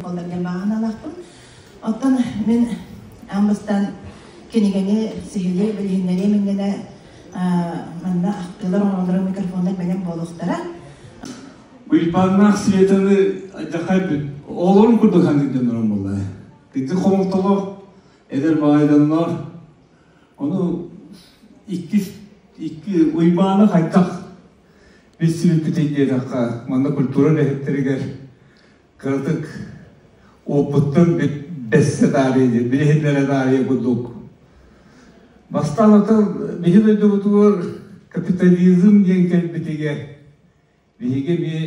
Буоллар бааһыналаахпын. Оттон мин аан бастаан кинигэни сиһилии билиһиннэриэм иннинэ манна ахтыылар оҥороллоро микрофоннар бэлэм буолуохтара. Уйбааннаах Светаны дьахай оҕолорун курдук саныыр дьоннорум буолла. Кырдьык хомолтолоох эдэр баҕайы дьоннор. Ону иккис икки Уйбааны хайдах билсибиппитий диэтэххэ, манна культура үлэһиттэригэр кыратык уоппуттан бэссэ таарыйа диэн, билиһиннэрэ таарыйа курдук. Бастаан атын биһи дойдубутугар капитализм диэн кэлбитигэ биһиги эмиэ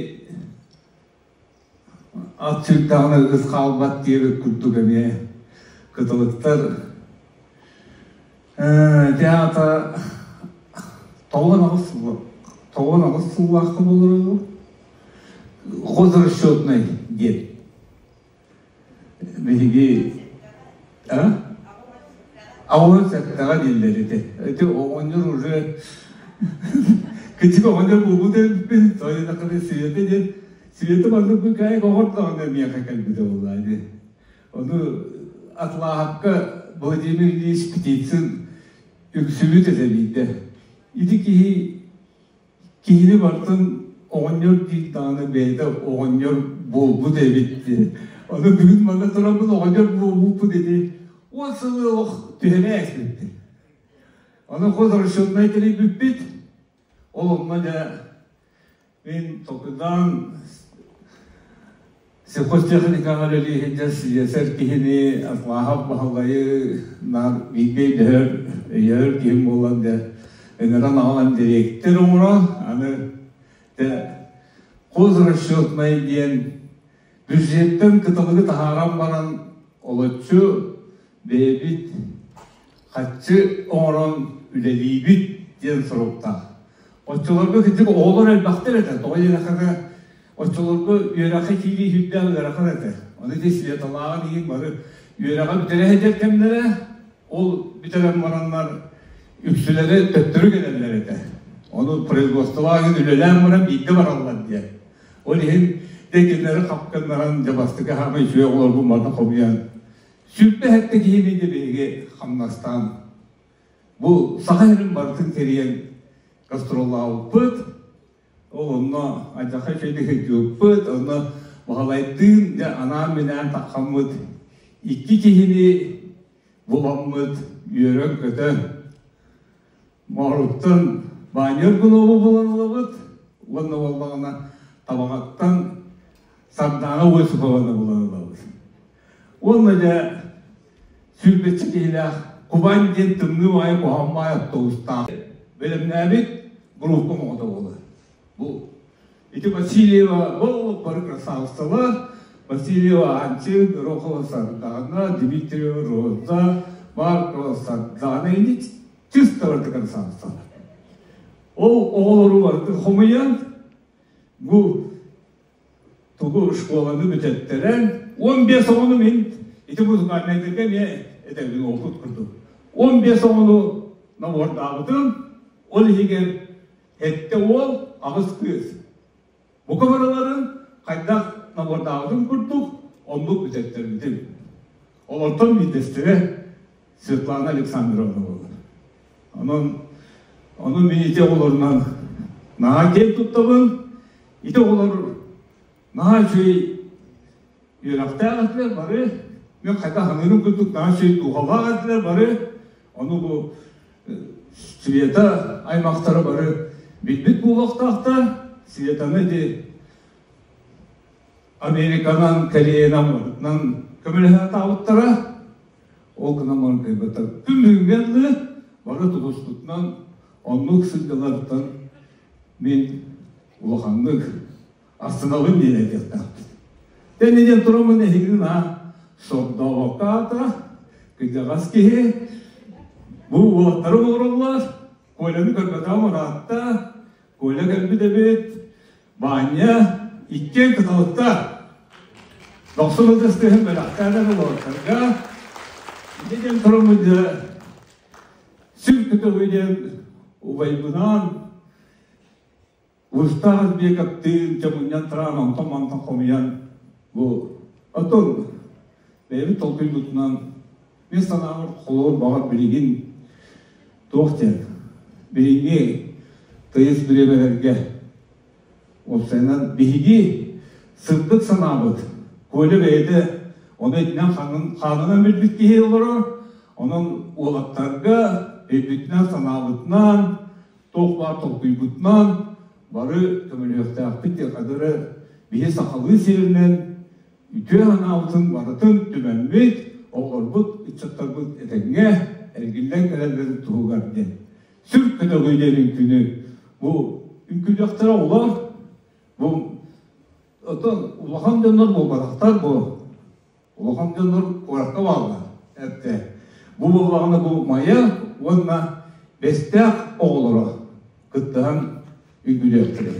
ат сүүрдэҕинэ ыт хаалбат диэбит курдук эмиэ кыталыктар ити аата 98 сыллаахха буолар хозрасчетнай диэн биһиги аҕыс сэттэҕэ дииллэр ити ити оҕонньор уже кичик оҕонньор буолбут эбиппин тоойдоххуна Света диэн Света маннык быкаайык оҕордоҕуна миэхэ кэлбитэ буоллаа дии ону Атлааһапка Владимир Ильич Птицын үксүбүт этэ биирдэ ити киһи Киһини барытын оҕонньор диир даҕаны бэйэтэ оҕонньор буолбут эбит диэн. Ону бүгүн манна тураммын оҕонньор буолбуппут ити 10 сылы олох түһэрэ ээспиппит. Ону хозрасчетнай тэрийбиппит. Ол онно дьэ мин толкуйдаан Сельхозтехникаҕа үлэлии сылдьар силиэсэр киһини Атлааһап Баһылайы наар бииргэ өйдөһөр, өйөөр киһим буолан дьэ ыҥыран аҕалан дириэктэр оҥорон аны дьэ хозрасчетнай диэн бюджеттэн кыталыгы таһааран баран олоччу бэйэбит хаччы оҥорон үлэлиибит диэн соруктаах. Оччолорго кырдьык оҕолор элбэхтэр этэ. Тоҕо диэтэххинэ, оччолорго үөрэххэ киирии сүрдээх ыарахан этэ. Ону ити Светалааҕын иһин бары үөрэҕи бүтэрэ сылдьар кэмнэрэ, ол бүтэрэн бараннар үксүлэрэ төттөрү кэлэллэр этэ. Ону производстволаах иһин үлэлээн баран биирдэ бараллар диэн. Ол иһин дьэ кинилэри хапкыннаран дьэ бастакы хаамай үчүгэй оҕолорбун барытын хомуйан 27 киһини дьэ биһиги хамнастаан бу Саха сирин барытын кэрийэн гастроллаабыппыт. Ол онно алдьархай үчүгэйдик сылдьыбыппыт, онно Баһылайдыын дьэ анаан-минээн таххаммыт икки киһини буламмыт үөрэн-көтөн Мооруттан Ваня Аргунову булан ылабыт уонна буоллаҕына Табаҕаттан Сардаана Осипованы булан ылабыт. Уонна дьэ сүүрбэччэ киһилээх Кубань диэн тымныы баҕайы куһаҕан баҕайы автобустаах бэлэмнээбит группа оҕото буолар. Бу ити Васильева ол бары красавцалар Васильева Анчын, Рохова Сардана, Дмитриева Роза, Маркова Сардана ини чисто барыта красавцалар. Ол оҕолору барытын хомуйан бу тугу школаны бүтэттэрэн 15 оҕону мин ити музыкальнайдарга эмиэ этэбин опыт курдук 15 оҕону набордаабытым ол иһигэр сэттэ уол аҕыс кыыс бука барыларын хайдах набордаабытым курдук оннук бүтэттэрбитим олортон биирдэстэрэ Светлана Александровна буолар онон ону мин ити оҕолорунан наһаа киэн туттабын Ити оҕолор наһаа үчүгэй үөрэхтээх этилэр бары. Мен хайдах саныырым курдук наһаа үчүгэй дууһалаах этилэр бары. Ону бу Света аймахтара бары билбит буолуохтаахтар. Светаны ити Американан, Кореянан барытынан көмөлөһө сатаабыттара. Ол гынан баран кыайбаттар. Күн бүгүҥҥэ дылы бары тутуспутунан оннук сылдьалларыттан мин улаханнык астынабын диэн этиэхтээхпит. Тэнни диэн тураммын эһигини наһаа сордообокко аата, кырдьаҕас киһи бу уолаттарым олороллор, Коляны көрбөтөҕүм ыраатта, Коля кэлбит эбит, Ваня иккиэн кыталыктар. Дохсун ытыс тыһын бэлэхтээн олорторго. Ити диэн тураммын дьэ сүр көтөҕүү диэн убайбынаан Устаах Избековтыын дьэ мунньан тураан онтон-мантан хомуйан бу Оттон бэйэбит толкуйбутунан мин санаабар холобур баҕар билигин туох диэн билиҥҥи тыйыс бириэмэлэргэ уопсайынан биһиги сырдык санаабыт Коля бэйэтэ ону этинэн хаанынан билбит киһи олорор, онон уолаттарга өйбүтүнэн санаабытынан туох баар толкуйбутунан бары көмөлөһүөхтээхпит диэн хадары биһи сахалыы сиринэн үтүө санаабытын барытын түмэммит, оҕолорбут, ыччаттарбыт этэҥҥэ эргиллэн кэлэллэрин туһугар диэн. Сүр көтөҕүү диэн үҥкүүнү бу үҥкүүлүөхтэрэ оҕолор, бу оттон улахан дьоннор буолбатахтар бу. Улахан дьоннор куоракка бааллар эттэ. Бу буоллаҕына бу Майа уонна Бэстээх оҕолоро кыттыһан үҥкүүлүөхтэрэ.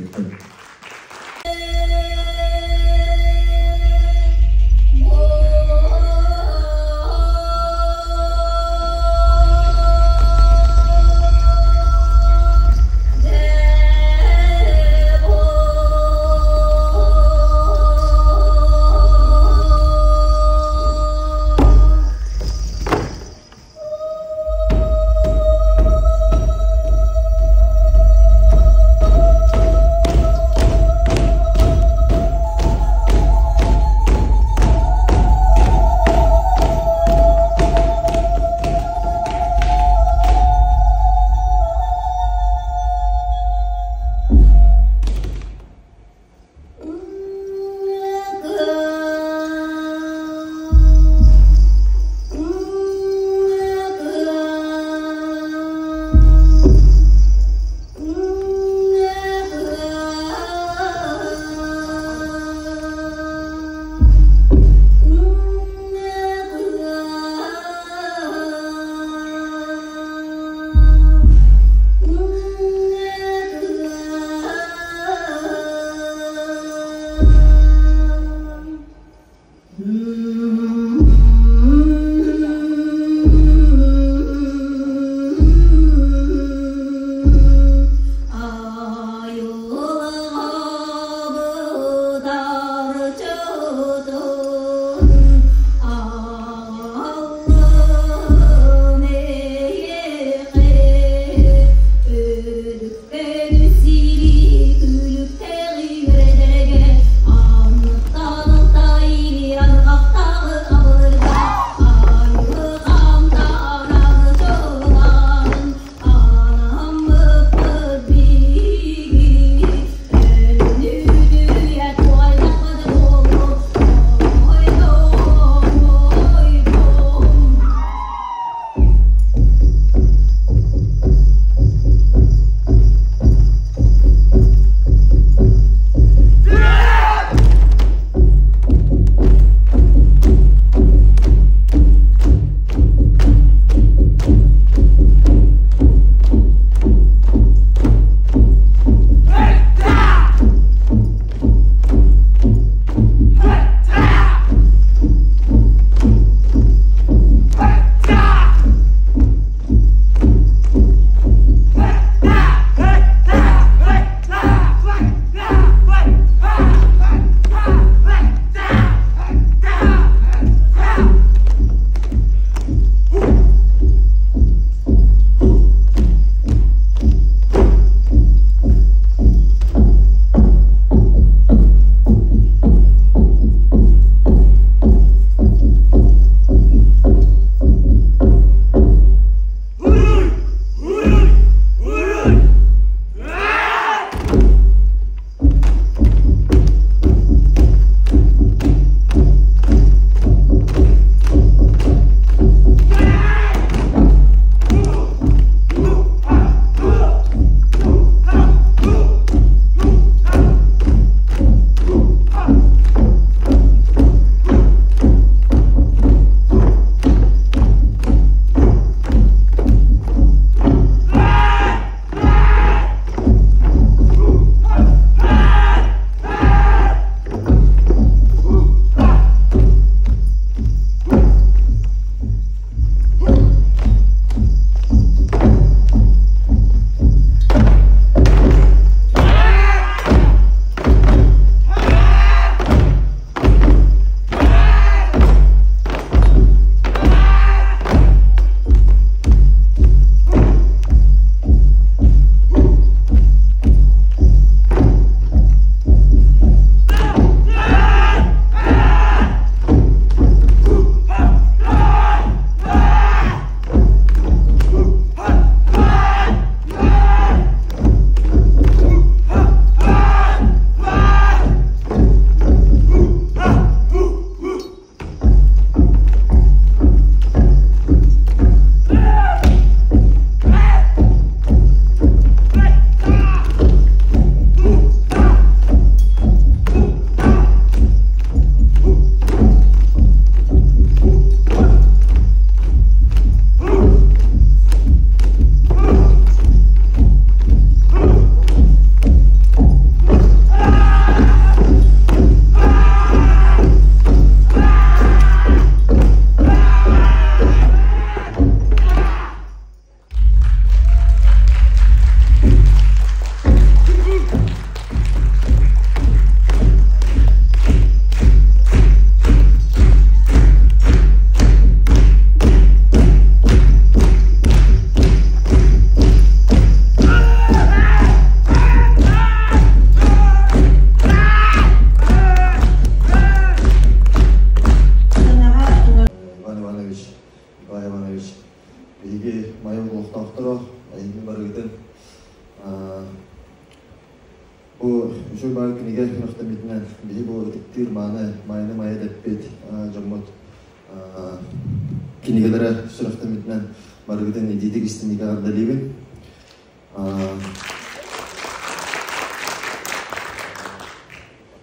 Кинигэлэрэ сүрэхтэммитинэн барыгытын итиитик истиҥник эҕэрдэлиибин.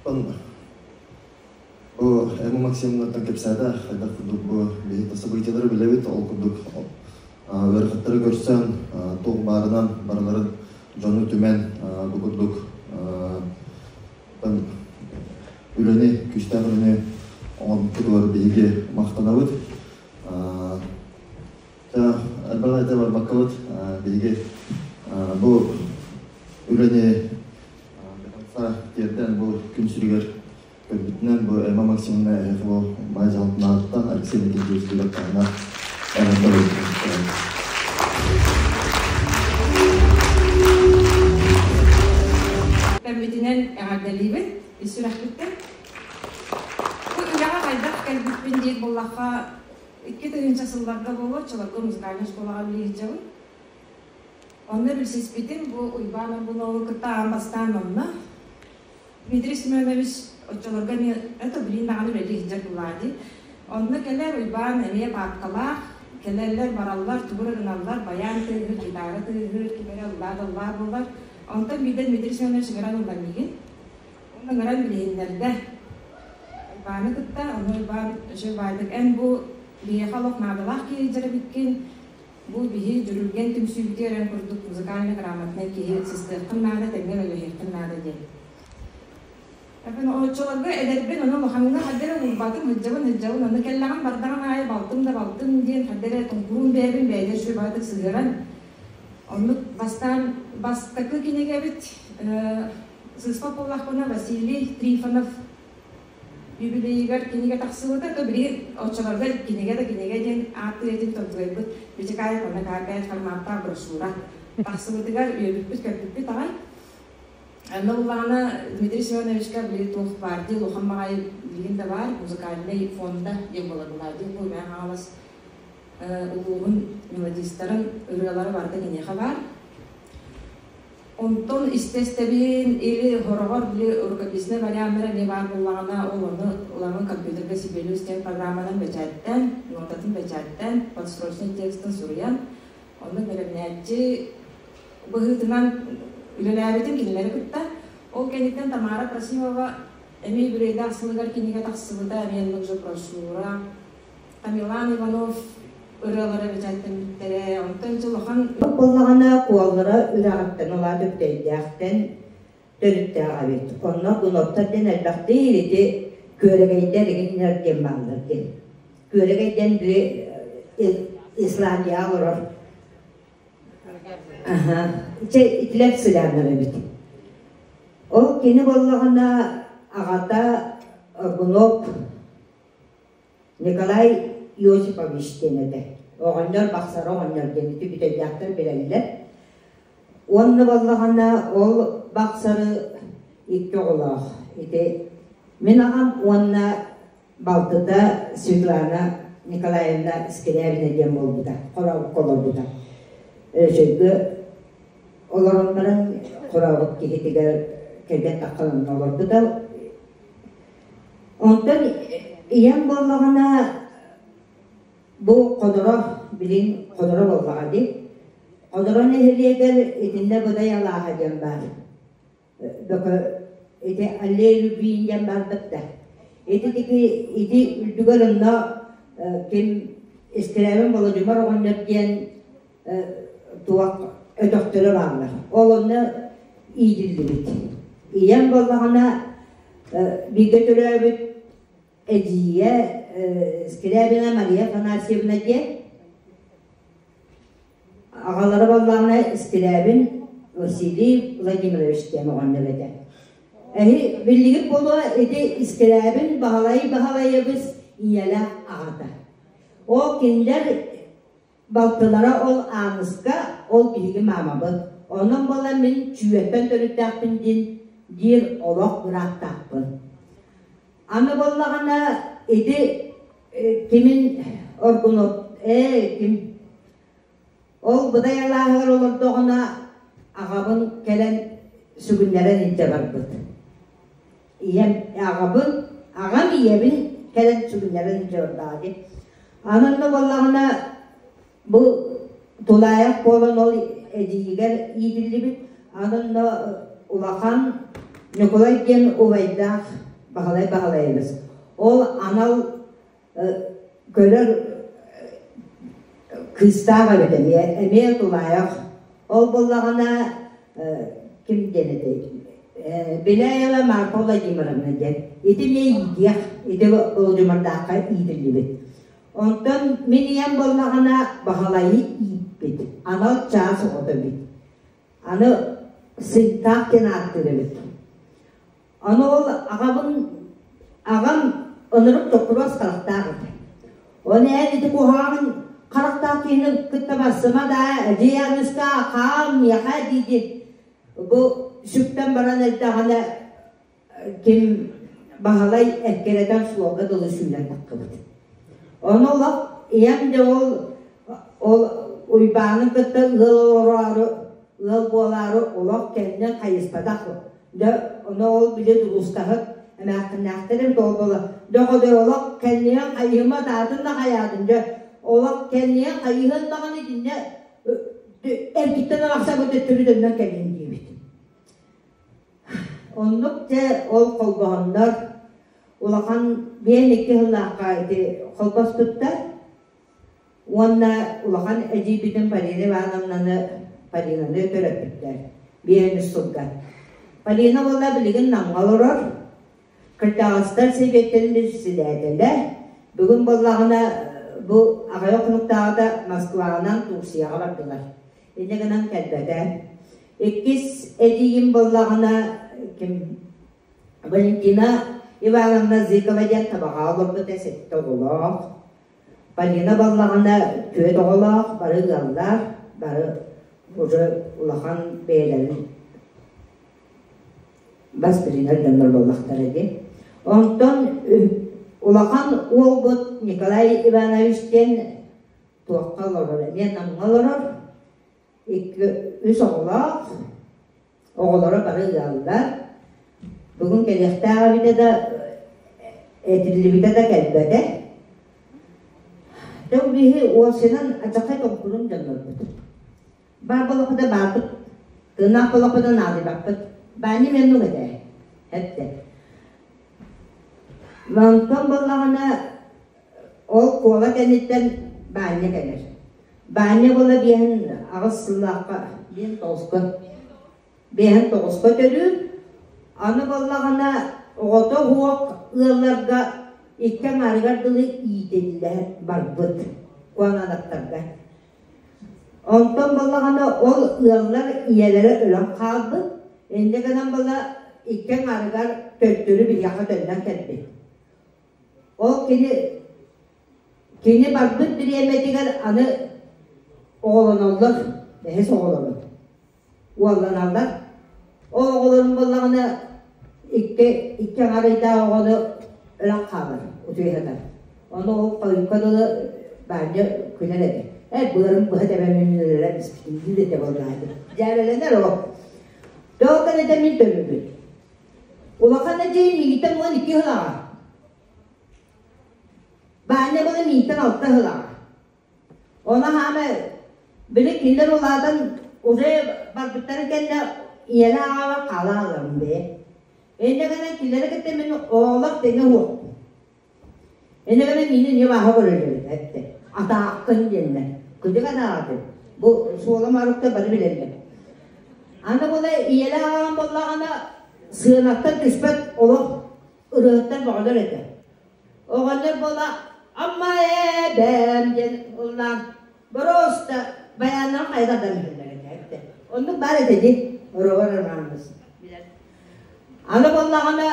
Оттон бу Эмма Максимовнаттан кэпсээтэ, хайдах курдук бу биһи событиелары билэбит, ол курдук ыарахаттары көрсөн, туох баарынан барыларын дьону түмэн бу курдук үлэни, күүстээх үлэни оҥорбуккутугар биһиги махтанабыт. Элбэх этэ барбаккабыт биһиги бу үлэни до конца тиэрдэн бу күн сиригэр көрбүтүнэн бу Эмма Максимовна эһиэхэ бу баай дьаһалтынааттан Алексей Никитич Дилаттаана Кэммитинэн эҕэрдэлиибит ис сүрэхпиттэн. Бу үлэҕэ хайдах кэлбиппин диир буоллахха, 2000 сылларга буолуо, оччолорго музыкальнай школаҕа үлэлии сылдьабын. Онно билсиспитим бу Уйбаан Аргунову кытта аан бастаан онно. Дмитрий Семенович оччолорго эмиэ это билин даҕаны үлэлии сылдьар буоллаҕа дии. Онно кэлэр Уйбаан эмиэ паапкалаах, кэлэллэр, бараллар, тугу эрэ гыналлар, байаан тыаһыыр, гитара тыаһыыр, ким эрэ ыллаа да ыллаа буолар. Онтон биирдэ Дмитрий Семенович ыҥыран ылла миигин. Уонна ыҥыран билиһиннэрдэ. Уйбааны кытта, ону Уйбаан үчүгэй баайдык эн бу биһиэхэ олох наадалаах киһи дьэр эбиккин, Бу биһи Дьүрүлгэн түмсүүбүтүгэр эн курдук музыкально грамотнай киһи сыстыаххын наада, тэҥҥэ үлэлэһиэххин наада диэн. Эбэн оччолорго эдэрбин, ону улахаҥҥа ханна эрэ уурбатым, сылдьабын, сылдьабын, ону кэллэҕим бардаҕым аайы балтым да балтым диэн ханна эрэ тоҥкуруун бэйэбин бэйэлэр үчүгэй баҕатык сыһыаран, оннук бастаан бастакы кинигэбит сыыспат буоллахпына Василий Трифонов Юбилейыгар кинигэ тахсыбыта, то билигин оччолорго кинигэ да кинигэ диэн ааттыыр этим тордугайбыт Бичикаев уонна К5 форматтаах брошюра тахсыбытыгар үөрбүппүт-көппүппүт аҕай. Онно буллаҕына Дмитрий Семеновичка били туох баар дии улахан баҕайы билигин да баар музыкальнай фонда диэн буолар дии бу Мэҥэ Хаҥалас улууһун мелодистарын ырыалара барыта киниэхэ баар. Онтон истэ-истэбин или хороҕор били рукописный варианнара эмиэ баар буоллаҕына, ол ону ыламмын компьютерга Sibelius диэн программанан бэчээттээн, нотатын бэчээттээн, подстрочный текстын суруйан, онно бэлэмнээччи быһыытынан үлэлээбитим кинилэри кытта. Ол кэнниттэн Тамара Просимова эмиэ юбилейдаах сылыгар кинигэ тахсыбыта, эмиэ оннук же брошюра. Тамилан Иванов ырыалара бэчээттэммиттэрэ. Онтон дьэ улахан Буоллаҕына куоллара үрэҕиттэн улаат үктэйдээхтэн төрүттээх эбит. Онно гуноптар диэн элбэхтиир ити күөрэгэйдэр игиннэр диэн бааллар диэн. Күөрэгэй диэн били Исландияҕа олорор. Аха. Чэ итилэр сыдьааннар эбит. Ол кини буоллаҕына аҕата Гуноп Николай Иосифович диэн этэ. Оҕонньор Бахсара оҕонньор диэн ити бүтэйдээхтэр билэллэр. Уонна буоллаҕына ол Бахсары икки оҕолоох. Ити мин аҕам уонна балтыта Светлана Николаевна Скрябина диэн буолбута, хорообукка олорбута. Өлөчөйгө олорон баран хорообут киһитигэр кэргэн таххан онно олорбута. Онтон ийэм буоллаҕына бу Ходоро, билин Ходоро буоллаҕа дии. Ходоро нэһилиэгэр итиннэ Быдай алааһа диэн баар. Бөкө ити аллея любви диэн барбыт да. Ити тики ити үрдүгэр онно ким Искирээбин Володимир оҕонньор диэн туох өтөхтөрө бааллар. Ол онно иитиллибит. Ийэм буоллаҕына бииргэ төрөөбүт эдьиийэ Скрябина Мария Афанасьевна диэн аҕалара буоллаҕына Скрябин Василий Владимирович диэн оҕонньор этэ. Эһи биллигит буолуо ити Скрябин Баһылай Баһылайабыс ийэлээх аҕата. Ол кинилэр Балтылара ол Ааныска, ол биһиги маамабыт. Онон буолан мин Чүөппэн төрүттээхпин диэн диир олох бырааптаахпын. Аны буоллаҕына ити кимин Оргунов ээ ким ол Быдай алааһыгар олордоҕуна аҕабын кэлэн сүгүннэрэн илдьэ барбыт. Ийэм аҕабын, аҕам ийэбин кэлэн сүгүннэрэн илдьэ бардаҕа дии. Ананна буоллаҕына бу тулаайах буолан ол эдьиийигэр иитиллибит. Ананна улахан Ньукулай диэн убайдаах Баһылай Баһылайабыс. Ол анал көрөр кыыстаах эбит эмиэ, эмиэ тулаайах. Ол буоллаҕына ким диэн этэй? Беляева Марфа Владимировна диэн. Ити эмиэ иитиэх, ити Болдьумардаахха иитиллибит. Онтон мин ийэм буоллаҕына Баһылайы ииппит, анал чаас оҕото эбит. Аны Сыыктаах диэн ааттыыр эбит. Аны ол аҕабын аҕам ынырык токуруос харахтаах этэ. Оны эн ити куһаҕан харахтаах киһини кытта барсыма да, дьиэҥиска хаал миэхэ дии бу сүктэн баран эрдэҕинэ ким Баһылай эккирэтэн суолга дылы сүүрэн таххыбыт. Ону олох ийэм дьэ ол ол Уйбааны кытта ыал олороору ыал буолаары олох кэннин хайыспатах. Дьэ ону ол били дулуускаһыт эмээххиннээхтэр эбит ол буола дьэ олох кэнниэн хайыһыма таатын да хайаатын дьэ олох кэнниэн хайыһын даҕаны итиннэ эргиттэн арахсабыт төттөрү төннөн кэлин диэбит. Оннук дьэ ол холбоһоннор улахан биэн икки сыллаахха ити холбоспуттар уонна улахан эдьиийбитин Полина Ивановнаны Полинаны төрөппүттэр биэн үс сылга. Полина буолла билигин Намҥа олорор, кырдьаҕастар сэбиэттэрин председателэ. Бүгүн буоллаҕына бу аҕыйах хонуктааҕыта Москванан Турцияҕа бардылар. Инньэ гынан кэлбэтэ. Иккис эдьиийим буоллаҕына ким Валентина Ивановна Зыкова диэн табаҕа олорбута сэттэ оҕолоох. Полина буоллаҕына түөрт оҕолоох, бары ыаллар, бары уже улахан бэйэлэрин бас билинэр дьоннор буоллахтара дии. Онтон улахан уолбут Николай Иванович диэн туохха олорор, эмиэ Намҥа олорор, икки үс оҕолоох, оҕолоро бары ыаллар. Бүгүн кэлиэхтээх эбитэ да, этиллибитэ да кэлбэтэ. Дьэ биһи уолсунан ачахай тоҥкурун дьоннорбут. Баар болохода бааппыт, тыыннаах болохода наадыйбаппыт. Баанньым эннук этэ, эттэ. Онтон буоллаҕына Ол куола кэнниттэн Баанньа кэлэр. Баанньа буола 58 сыллаахха 59-ка 59-ка төрүүр. Аны буоллаҕына оҕото суох ыалларга икки аҥаарыгар дылы иитиллэ барбыт куонаанаттарга. Онтон буоллаҕына ол ыаллар ийэлэрэ өлөн хаалбыт. Инньэ гынан буола икки аҥаарыгар төттөрү биһиэхэ төннөн кэлбит. Ол кини кини барбыт бириэмэтигэр аны оҕолоноллор, бэһис оҕолорун уолланаллар. Ол оҕолорун буоллаҕына икки икки аҥар ыйдаах оҕону өлөн хаалар, утуйа сытар. Ону ол хойукка дылы Баанньа күлэр этэ. Ээ быарын быһа тэбэн өлөрөн испитин диир этэ буоллаҕа. Дьээбэлэнэр ол. Тоҕо кэнэтэ мин төрүүбүн. Улахан эдьиий миигиттэн 12 сыл аҕа. Баанньа буола миигиттэн 6 сыл аҕа. Ону хаама били кинилэр улаатан уже барбыттарын кэннэ ийэлээх аҕабар хаала хааларым бэйэ. Инньэ гынан кинилэри кытта мин оҕолор тэҥэ уохпун. Инньэ гынан миини эмиэ бааһа көрөллөр эттэ. Атааххын диэннэр. Кырдьык атааҕатын. Бу суола марукта бары билэллэр. Аны буола ийэлээх аҕам буоллаҕына сыанаттан түспэт олох ырыаһыттар бөҕөлөр этэ. Оҕонньор буола Амма эбэм диэн ыллаан боруоста байааннарын хайа тардан иһэллэр этэ эттэ. Оннук баар этэ дии Робер Романович. Аны буоллаҕына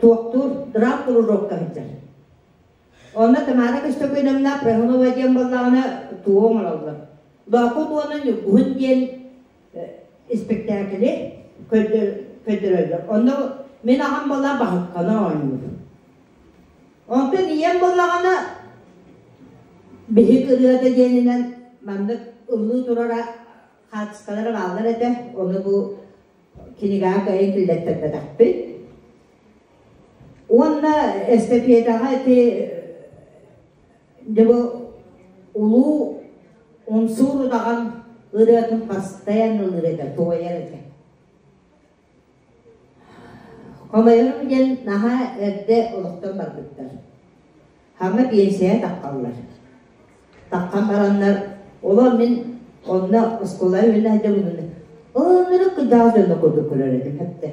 туохтуур драм кружокка сылдьар. Онно Тамара Көстөкүүнэмнэ Прыгунова диэн буоллаҕына тугу оҥороллор. Лоокут уонна Ньургуһун диэн испэктээкили көрдөрөллөр. Онно мин аҕам буолла баһыкканы оонньуур. Онтон ийэм буоллаҕына биһик ырыата диэнинэн маннык ыллыы турара хаартыскалара бааллар этэ. Ону бу кинигэҕэ кыайан киллэртэрбэтэхпит. Уонна эстэпиэтэҕэ ити Дьэ бу улуу Умсуур удаҕан ырыатын бастайан ылыр этэ, туойар этэ. Хомойорум диэн наһаа эрдэ олохтон барбыттар. Хаҥа биэнсийэ таххаллар. Таххан бараннар, олор мин онно оскуола үөрэнэ сылдьабын ынырык кырдьаҕас дьоно курдук көрөр этим хэптэ.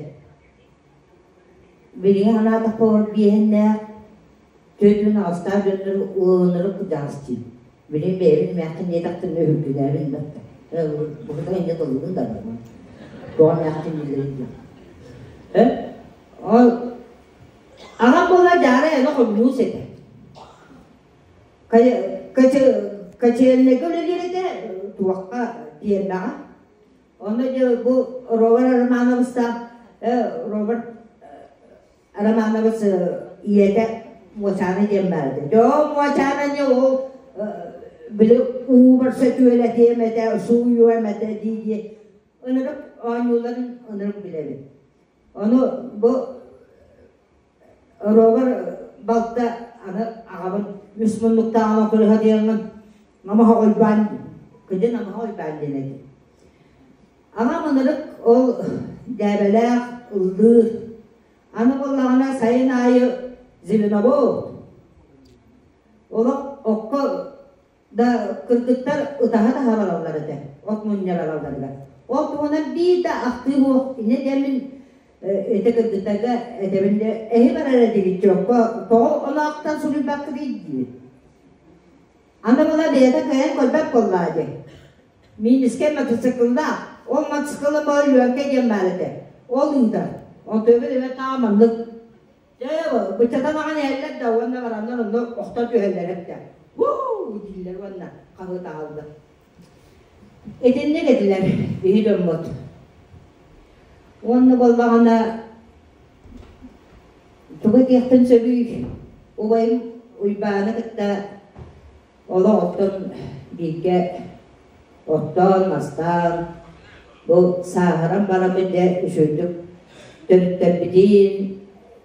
Билигин санаатахпа ол биэһиннээх, 48-таах дьоннору ынырык кырдьаҕас дии. Билигин бэйэбин эмээххин диэтэхтэринэ өһүргэнэбин да. Быһыта инньэ тыллыбын да барбын. Тоҕо эмээххин дииллэрин диэн. Ол аҕам буола дьаарай аны хомуньуус этэ. Качельнайга үлэлиир этэ, туохха пиэрмэҕэ. Онно дьэ бу Роберт Романовичтаах Роберт Романович ийэтэ Муочаана диэн баар этэ. Дьоо Муочаана не ол били уу барса түөлэтиэм этэ, сууйуом этэ дии-дии ынырык оонньууларын ынырык билэбин. Ону бу Робер балта аны аҕабын үс муннуктааҕын кырыһа диэҥҥин намаһа ойбаан кыдьы намаһа ойбаан диэн этим. Аҕам ынырык ол дьээбэлээх ыллыыр. Аны буоллаҕына сайын аайы зеленовод. Олох окко да кыргыттар ытаһа-таһа бараллар этэ, от мунньа баралларыгар. Ол туһунан биир да ахтыы суох. Инньэ диэммин ити кыргыттарга этэбин де эһи барар этигит чокко тоҕо оноохтон суруйбаккытый диибин. Аны була бэйэтэ кыайан көрбөт буоллаа дии. Миинискэй мотоцикллаах, ол мотоциклы боо Лүөҥкэ диэн баар этэ. Ол ыытар. Онтуйбут эмэ таа маннык Дьэ, быччатан аҕан иһэллэр да уонна бараннар онно охтон түһэллэр эбитэ. Уу дииллэр уонна хаһыытаһаллар. Итинник этилэр биһи дьоммут. Уонна буоллаҕына тугу этиэхпин сөбүй убайым Уйбааны кытта олох оттон бииргэ оттоон, мастаан, бу сааһыран бараммыт дьэ үчүгэйдик төрүттэрбитин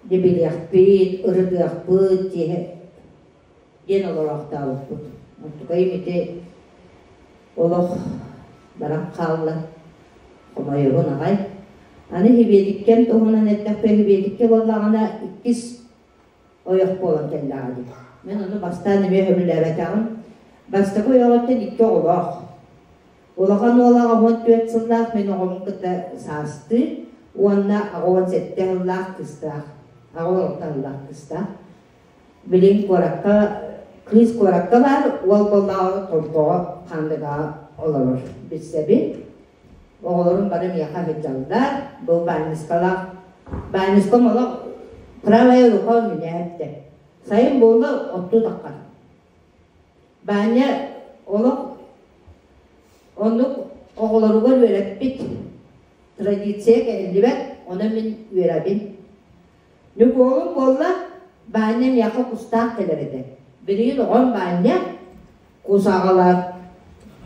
дьэ билиэхпит, ырытыахпыт диэһэ диэн олороохтообуппут. Онтукайым ити олох баран хаалла, хомойобун аҕай. Аны Хибиэтиккэм туһунан эттэхпэ, Хибиэтиккэ буоллаҕына иккис ойох буолан кэллэҕэ дии. Мин ону бастаан эмиэ сөбүлээбэтэҕим. Бастакы ойоҕуттан икки оҕолоох. Улахан уола 14 сыллаах мин оҕобун кытта саастыы уонна 87 сыллаах кыыстаах. 86 сыллаах кыыстаах. Билигин куоракка, кыыс куоракка баар, уол буоллаҕа Томпоҕо Хаандыгаҕа олорор. Билсэбин. Оҕолорум бары миэхэ сылдьаллар. Бу Баанньыскалаах. Баанньыскам олох правая рука у меня эттэ. Сайын буолла оттуу таххар. Баанньа олох оннук оҕолоругар үөрэппит традиция кэһиллибэт, онон мин үөрэбин. Ньукуолун буолла, Баанньа миэхэ кустаах кэлэр этэ. Билигин оҕом Баанньа кус аҕалар.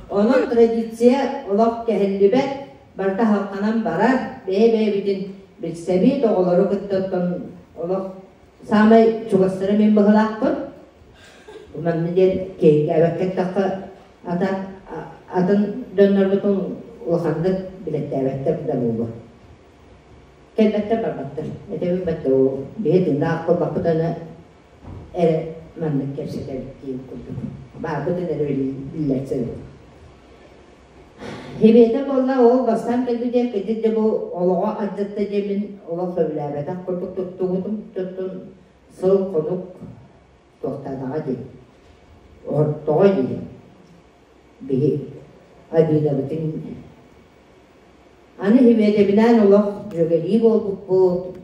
Онон традиция олох кэһиллибэт, барыта халҕанан барар, бэйэ-бэйэбитин билсэбит, оҕолору кытта оттон олох саамай чугастара мин быһылаахпын. Манна диэн киһиргээбэккэ эттэххэ, ата атын дьоннорбутун улаханнык билэттээбэттэр да буолуо. Кэлбэттэр барбаттар. Этэбин бэтте ол биһи тыыннаах буолбаппытына эрэ маннык кэпсэтэбит диэн курдук. Баарбытын эрэ биллэр сөбү. Хибиэтэ буолла ол бастаан кэлбитэ кыдьык да бу олоҕо алдьатта диэммин олох сөбүлээбэтэх курдук туттубутум туттун сыл хонук туохтаанаҕа дии ортоҕо дии биһи обидабытын Аны Химиэтэбинээн олох дьүөгэлии буолбуппут.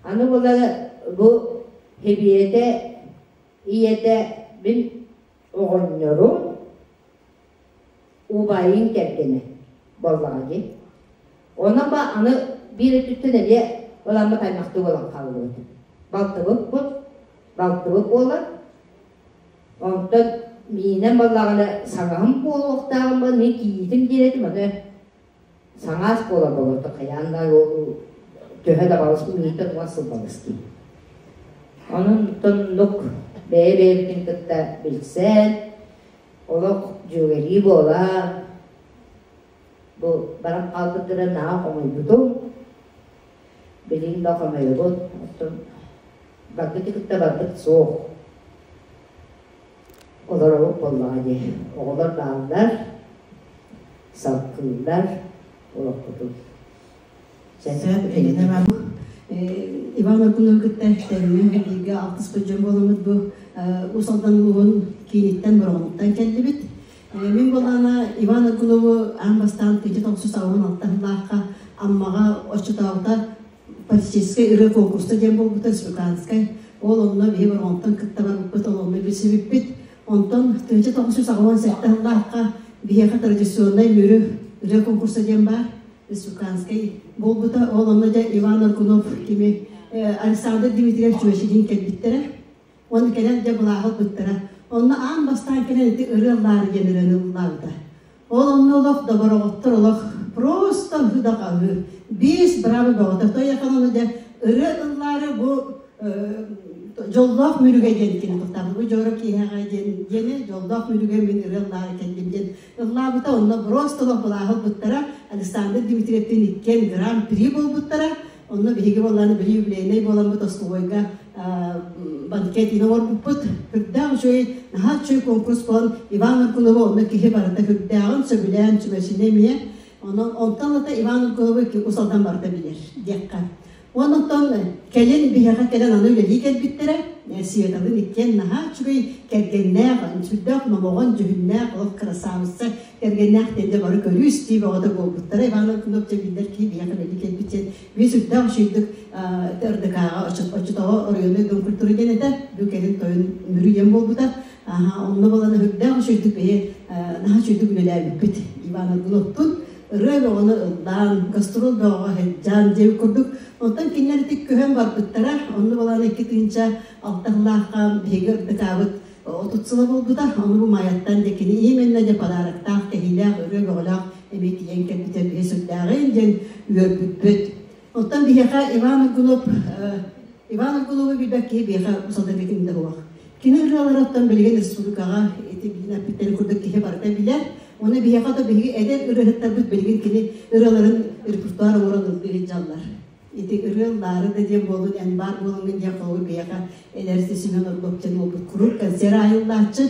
Аны була бу Химиэтэ ийэтэ мин оҕонньорум убайын кэргэнэ буоллаҕа дии. Онон ба аны биир өттүттэн эмиэ ыламмыт аймахтыы буолан хааллыбыт. Балтыбыппыт, балтыбыт буолар. Онтон миинэн буоллаҕына саҥаһым буолуохтааҕым мин кийиитим диир этим, аны саҥаас буолар болотто хайаан да ол төһө да балыс миитин уон сыл балыс дии. Онон тоннук. Бэйэ-бэйэбитин кытта билсэн, олох дьүөгэлии буолан, бу баран хаалбыттара наһаа хомойбутум. Билигин да хомойобут. Оттон барбыты кытта барбыт суох. Олоробут буоллаҕа дии. Оҕолор бааллар, салкыыллар олохпутун. Сөп, Елена Иван Аргуновы кытта тэҥҥэ бииргэ алтыспыт дьон буоламмыт бу Уус Алдан улууһун кииниттэн Бороҕонуттан кэллибит. Мин буоллаҕына Иван Аргунову аан бастаан 1986 сыллаахха Аммаҕа оччотооҕута политическай ырыа конкурса диэн буолбута республиканскай. Ол онно биһи Бороҕонтон кытта барбыппыт, ол онно билсибиппит. Онтон 1987 сыллаахха биһиэхэ традиционнай Мүрү ырыа конкурса диэн баар республиканскай буолбута. Ол онно дьэ Иван Аргунов кими Александр Дмитриев Чувашидин кэлбиттэрэ. Уонна кэлэн дьэ былааҕы ылбыттара. Онно аан бастаан кэлэн ити ырыа ыллаары диэн ырыаны ыллаабыта. Ол онно олох добороҕоттор олох просто ыһыы Биэс браво бөҕөтө. Тойохон ону дьэ ырыа ыллаары бу дьоллоох мүрүгэ диэн кини тохтообут. Бу дьоро киэһэҕэ диэн диэни дьоллоох мүрүгэ мин ырыа ыллаары кэллим диэн ыллаабыта. Онно просто олох былааҕы ылбыттара. Александр Дмитриевтин иккиэн гран-при буолбуттара. Онно биһиги буоллааны били юбилейнай буоламмыт остолобуойга банкет иһин оҥорбуппут. Үрдээх үчүгэй, наһаа үчүгэй конкурс буолан Иван Аргуновы онно киһи барыта үрдээҕин сөбүлээн чүмэчини эмиэ. Онон онтон ата Иван Аргуновы Ус Алдан барыта билэр диэххэ. Уонна оттон кэлин биһиэхэ кэлэн аны үлэлии кэлбиттэрэ. Светалын иккиэн наһаа үчүгэй кэргэннээх, сүрдээх номоҕон дьүһүннээх, олох красавица кэргэннээх диэн дьэ бары көрүү-истии бөҕөтө буолбуттара. Иван Аргунов дьэ биллэр киһи биһиэхэ үлэлии кэлбит диэн биир сүрдээх үчүгэйдик РДК-ҕа оччотооҕу оройуоннай дом культуры диэн этэ. Бу кэлин тойон Мүрү диэн буолбута. Онно буолан үрдээх үчүгэйдик биһи наһаа үчүгэйдик үлэлээбиппит. Иван Аргуновтун ырыа бөҕөнү ыллаан, гастрол бөҕөҕө сылдьан диэбит курдук. Онтон кинилэр ити көһөн барбыттара. Онно буолан 2006 сыллаахха биһиги РДК-быт 30 сыла буолбута. Ону бу Майаттан дьэ кини именно дьэ подароктаах, кэһиилээх, ырыа бөҕөлөөх эмиэ тиийэн кэлбитэ биһи сүрдээҕин диэн үөрбүппүт. Оттон биһиэхэ Иван Аргунов Иван Аргунову билбэт киһи биһиэхэ усалдырбытын да суох. Кини ырыалары оттон билигин республикаҕа ити билин эппиттэрин курдук киһи барыта билэр. Уонна биһиэхэ да биһиги эдэр ырыаһыттарбыт билигин кини ырыаларын репертуар оҥорон ыллыы сылдьаллар. Ити ырыа ыллаары да диэн буолун, эн баар буолуҥҥун диэн холобур биһиэхэ эдэр Семен Орлов диэн уолбут куруук концерт аайыллааччы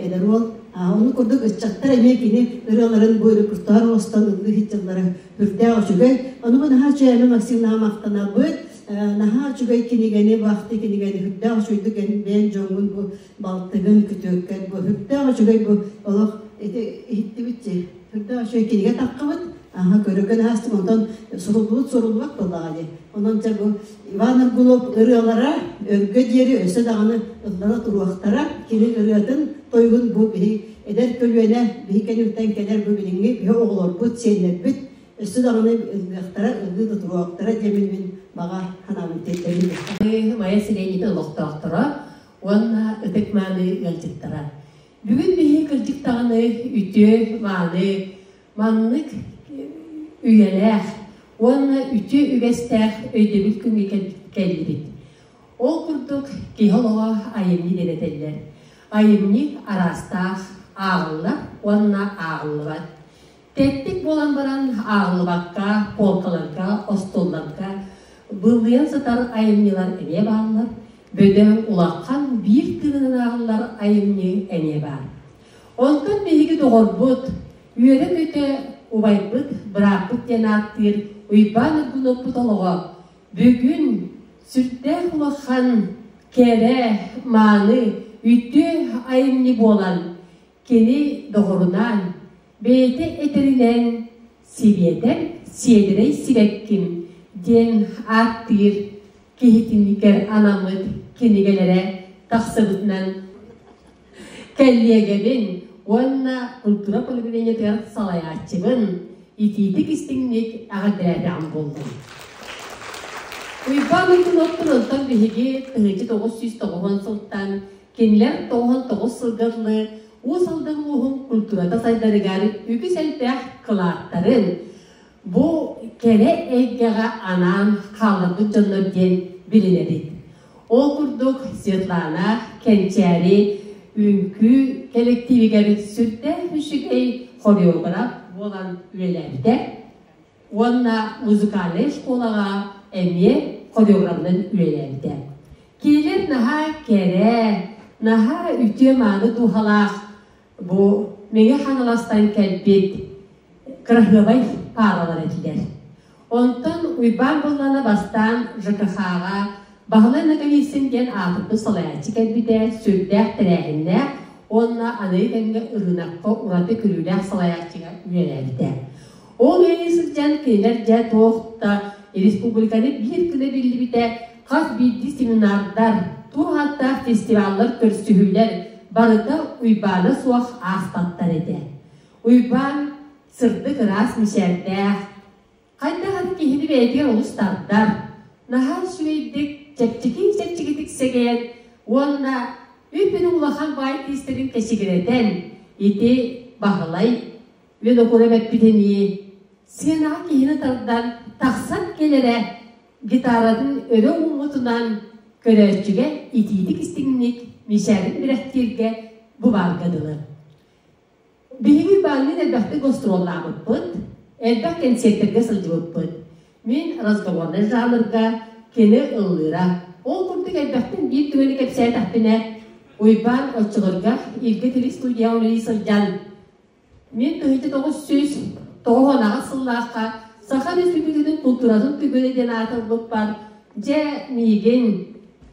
эдэр уол. Ону курдук ыччаттар эмиэ кини ырыаларын бу репертуар оҥостон ыллыы сылдьаллара үрдээх үчүгэй. Ону бу наһаа үчүгэй Максимнаҕа махтанабыт. Наһаа үчүгэй кинигэни, бахты кинигэни үрдээх үчүгэйдик эн бэйэн дьоҥҥун бу балтыгын, күтүөккэр бу үрдээх үчүгэй бу олох ити иһиттибит дии. Үрдээх үчүгэй кинигэ таххыбыт. Аха көрөгөн аастым, онтон суруллубут суруллубат буоллаҕа дии. Онон дьэ бу Иван Аргунов ырыалара өргө диэри өссө даҕаны ыллана туруохтара. Кини ырыатын, тойугун бу биһи эдэр көлүөнэ, биһи кэнниттэн кэлэр бу билиҥҥи биһи оҕолорбут, сиэннэрбит өссө даҕаны ыллыахтара, ыллыы да туруохтара диэмин мин баҕа санаабын тиэрдэбин. Майа сэлиэнньэтин олохтоохторо уонна ытык-мааны ыалдьыттара. Бүгүн биһи кырдьык даҕаны үтүө мааны Маннык үйэлээх уонна үтүө үгэстээх өйдөбүл күҥҥэ кэллибит. Ол курдук киһи олоҕо айымньы диэн этэллэр. Айымньы араастаах, ааҕыллар уонна ааҕыллыбат. Тэттик буолан баран ааҕыллыбакка, полкаларга, остуолларга быллыйан сытар айымньылар эмиэ бааллар, бөдөҥ улахан биир тыынынан ааҕыллар айымньы эмиэ баар. Онтон биһиги доҕорбут, үөрэ-көтө убайбыт, бырааппыт диэн ааттыыр Уйбаан Аргуновпут олоҕо бүгүн сүрдээх улахан, кэрэ, мааны, үтүө айымньы буолан, кини доҕорунаан, бэйэтэ этэринэн Сибиэтэр сиэдэрэй сибэкким диэн ааттыыр киһитинигэр анаммыт кинигэлэрэ тахсыбытынан Кэллиэгэбин уонна культура управлениетыгар салайааччыбын итиитик истиҥник эҕэрдэлээтэҕим буоллун. Уйбаан Уйгуновтун онтон биһиги 1990 сылтан кинилэр 99 сылга дылы Уус Алдан улууһун культурата сайдарыгар үгүс элбэх кылааттарын бу кэрэ эйгэҕэ анаан хаалларбыт дьоннор диэн билинэбит. Ол курдук Светлана Кэнчээри үҥкүү кэлэктиибигэр сүрдээх үчүгэй хореограф буолан үлэлээбитэ уонна музыкальнай школаҕа эмиэ хореографынан үлэлээбитэ. Кинилэр наһаа кэрэ, наһаа үтүө-мааны дууһалаах бу Мэҥэ Хаҥаластан кэлбит кыраһыабай пааралар этилэр. Онтон Уйбаан Быллана бастаан ЖКХ-ҕа Баһылай Ноговицын диэн аатырбыт салайааччы кэлбитэ, сүрдээх тэрээһиннээх уонна аныгы кэмҥэ ырыынакка ураты көрүүлээх салайааччыга үлэлээбитэ. Ол үлэлии сылдьан кинилэр дьэ туох да республиканы биир гына биллибитэ, хас биирдии семинардар, туох ааттаах фестиваллар, көрсүһүүлэр барыта Уйбаана суох ааспаттар этэ. Уйбаан сырдык ыраас мичээрдээх, хайдах эрэ киһини бэйэтигэр олус тардар, наһаа үчүгэйдик, чэпчэки-чэпчэкитик сэгэйэн уонна үп-үн улахан баай тиистэрин кэчигирэтэн ити Баһылай Винокуров эппитинии, сыанаҕа киһини тардан тахсан кэлэрэ гитаратын өрө ууммутунан көрөөччүгэ итиитик-истиҥник мичээрин бэлэхтииргэ бу баарга дылы. Биһиги Уйбаанныын элбэхтик гостуруоллаабыппыт, элбэх кэнсиэртэргэ сылдьыбыппыт. Мин разговорнай жанрга кини ыллыыра. Ол курдук элбэхтэн биир түгэни кэпсээтэхпинэ, Уйбаан оччолорго Илгэ телестудияҕа үлэлии сылдьан, мин 1998 сыллаахха Саха Республикатын култууратын түгэнэ диэн аатырбыппар, дьэ, миигин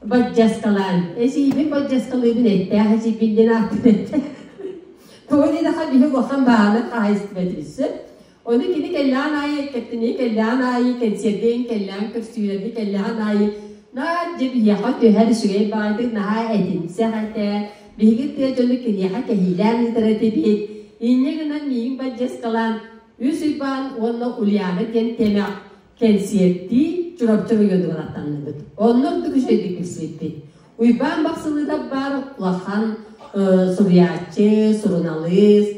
бадьаскалаан, эсиибин бадьаскалыыбын эттээх эсиибин диэн ааттын эттэ. Тоҕо диэтэххэ биһи улахан бааны хаһаайыстыба этибит. Ону кини кэллэҕин аайы, кэптиниги кэллэҕин аайы, кэнсиэрдээн кэллэҕин, көрсүүлэргэ кэллэҕин аайы наар дьэ биһиэхэ түһэр үчүгэй баайдык наһаа этимсэх этэ. Биһиги тыа дьону киниэхэ кэһиилээн ыытар этибит. Инньэ гынан миигин бадьыаскалаан Үс Уйбаан уонна Ульяна диэн тиэмэҕ кэнсиэртии Чурапчы оройуонугар аттанныбыт. Онно ордук үчүгэйдик билсибиппит. Уйбаан Бахсылыытап баар улахан суруйааччы, суруналыыс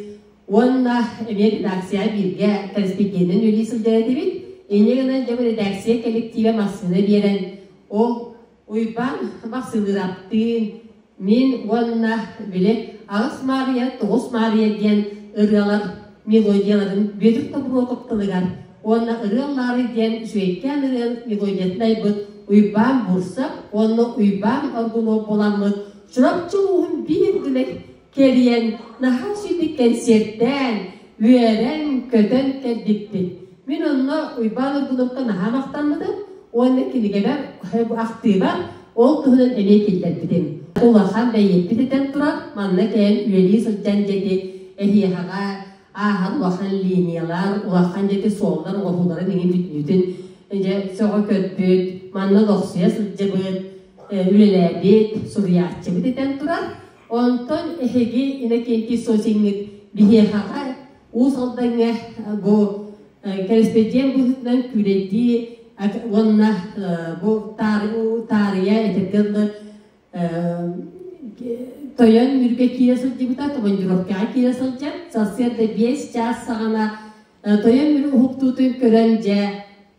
уонна эмиэ редакция бииргэ кэрэспэдьиэнинэн үлэлии сылдьар этибит. Инньэ гынан дьэ редакция кэлэктиибэ массыына биэрэн, ол Уйбаан Бахсылыыраптыын мин уонна били Аҕыс Маарыйа, Тоҕус Маарыйа диэн ырыалар мелодияларын Бүөтүр Тобуруокап тылыгар уонна Ырыа Лаары диэн үчүгэйкээн ырыа мелодиятын айбыт Уйбаан Бурсак уонна Уйбаан Аргунов буоламмыт Чурапчы улууһун биир гына кэрийэн наһаа үчүгэйдик кэнсиэртээн, үөрэн-көтөн кэлбиппит. Мин онно Уйбаан Аргуновка наһаа махтаммытым уонна кинигэбэр ахтыыбар ол туһунан эмиэ киллэрбитим. Улахан бэйиэппит этэн турар, манна кэлэн үлэлии сылдьан дьэти эһиэхэҕэ ааһар улахан линиялар, улахан дьэти суоллар оҥоһууларын иҥин бүтүннүүтүн дьэ сөҕө көрбүт, манна олохсуйа сылдьыбыт, үлэлээбит, суруйааччыбыт этэн турар. Онтон эһиги Иннокентий Сосиҥҥыт биһиэхэҕэ Уус Алдаҥҥа бу кэрэспэдьиэн быһыытынан күүлэйдии уонна бу таарыйа этэргэ дылы Тойон Мүрүгэ киирэ сылдьыбыта, командировкаҕа киирэ сылдьан, сарсыарда 5 чаас саҕана Тойон Мүрү уһуктуутун көрөн дьэ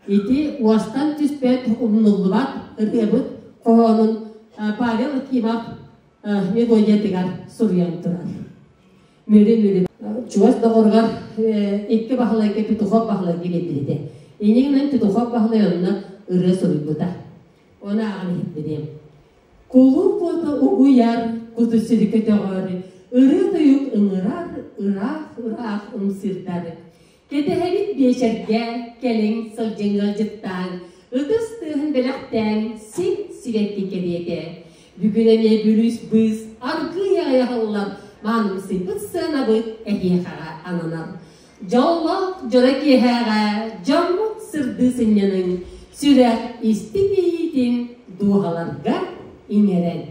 ити уостан түспэт умнуллубат ырыабыт хоһоонун Павел Акимов мелодиятыгар суруйан турар. Мүрү-мүрү чугас доҕоругар икки Баһылайга Петухов Баһылайга биэрбитэ. Иннинэн Петухов Баһылай онно ырыа суруйбута. Оны ааҕан иһиппитим. Кулууп уота угуйар, куту сүрү көтөҕөр, ырыа-тойук ыҥырар, ыраах-ыраах ымсыырдар. Кэтэһэбит биэчэргэ кэлиҥ сылдьыҥ ыалдьыттаан, ытыс тыаһын бэлэхтээн син сибэкки кэриэтэ. Бүгүн эмиэ бүрүүс быыс аргыый аҕай аһыллар, маанымсыйбыт сыанабыт эһиэхэҕэ ананар. Дьоллоох дьоро киэһээҕэ дьоммут сырдыы сынньаныҥ, сүрэх истиҥ иэйиитин дууһаларга иҥэрэн.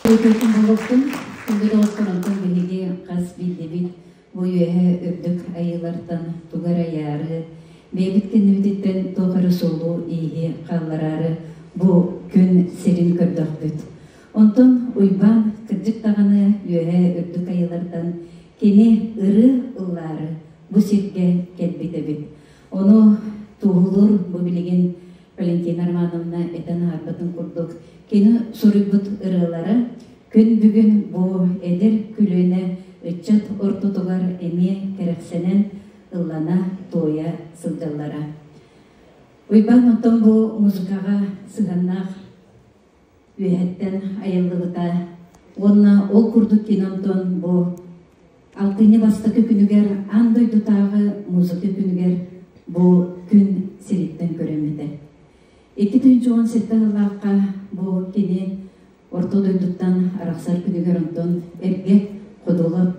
Үтүөтүн буолуохтун, күндү доҕоттор, онтон биһиги хас биллибит бу үөһэ үрдүк айыылартан тугу эрэ айаары, бэйэбит кэннибититтэн туох эрэ суолу-ииһи хааллараары бу күн сирин көрдөхпүт. Онтон Уйбаан кырдьык даҕаны үөһэ үрдүк айыылартан кини ырыы ыллаары бу сиргэ кэлбит эбит. Ону туоһулуур бу билигин Валентина Романовна этэн аһарбытын курдук, Кини суруйбут ырыалара күн бүгүн бу эдэр көлүөнэ ыччат ортотугар эмиэ кэрэхсэнэн ыллана туойа сылдьаллара. Уйбаан оттон бу музыкаҕа сыһыаннаах үөһэттэн айыллыбыта уонна ол курдук кини онтон бу алтынньы бастакы күнүгэр аан дойдутааҕы музыка күнүгэр бу күн сириттэн көрөммүтэ. 2017 сыллаахха бу кини орто дойдуттан арахсар күнүгэр онтон эргэ Ходулот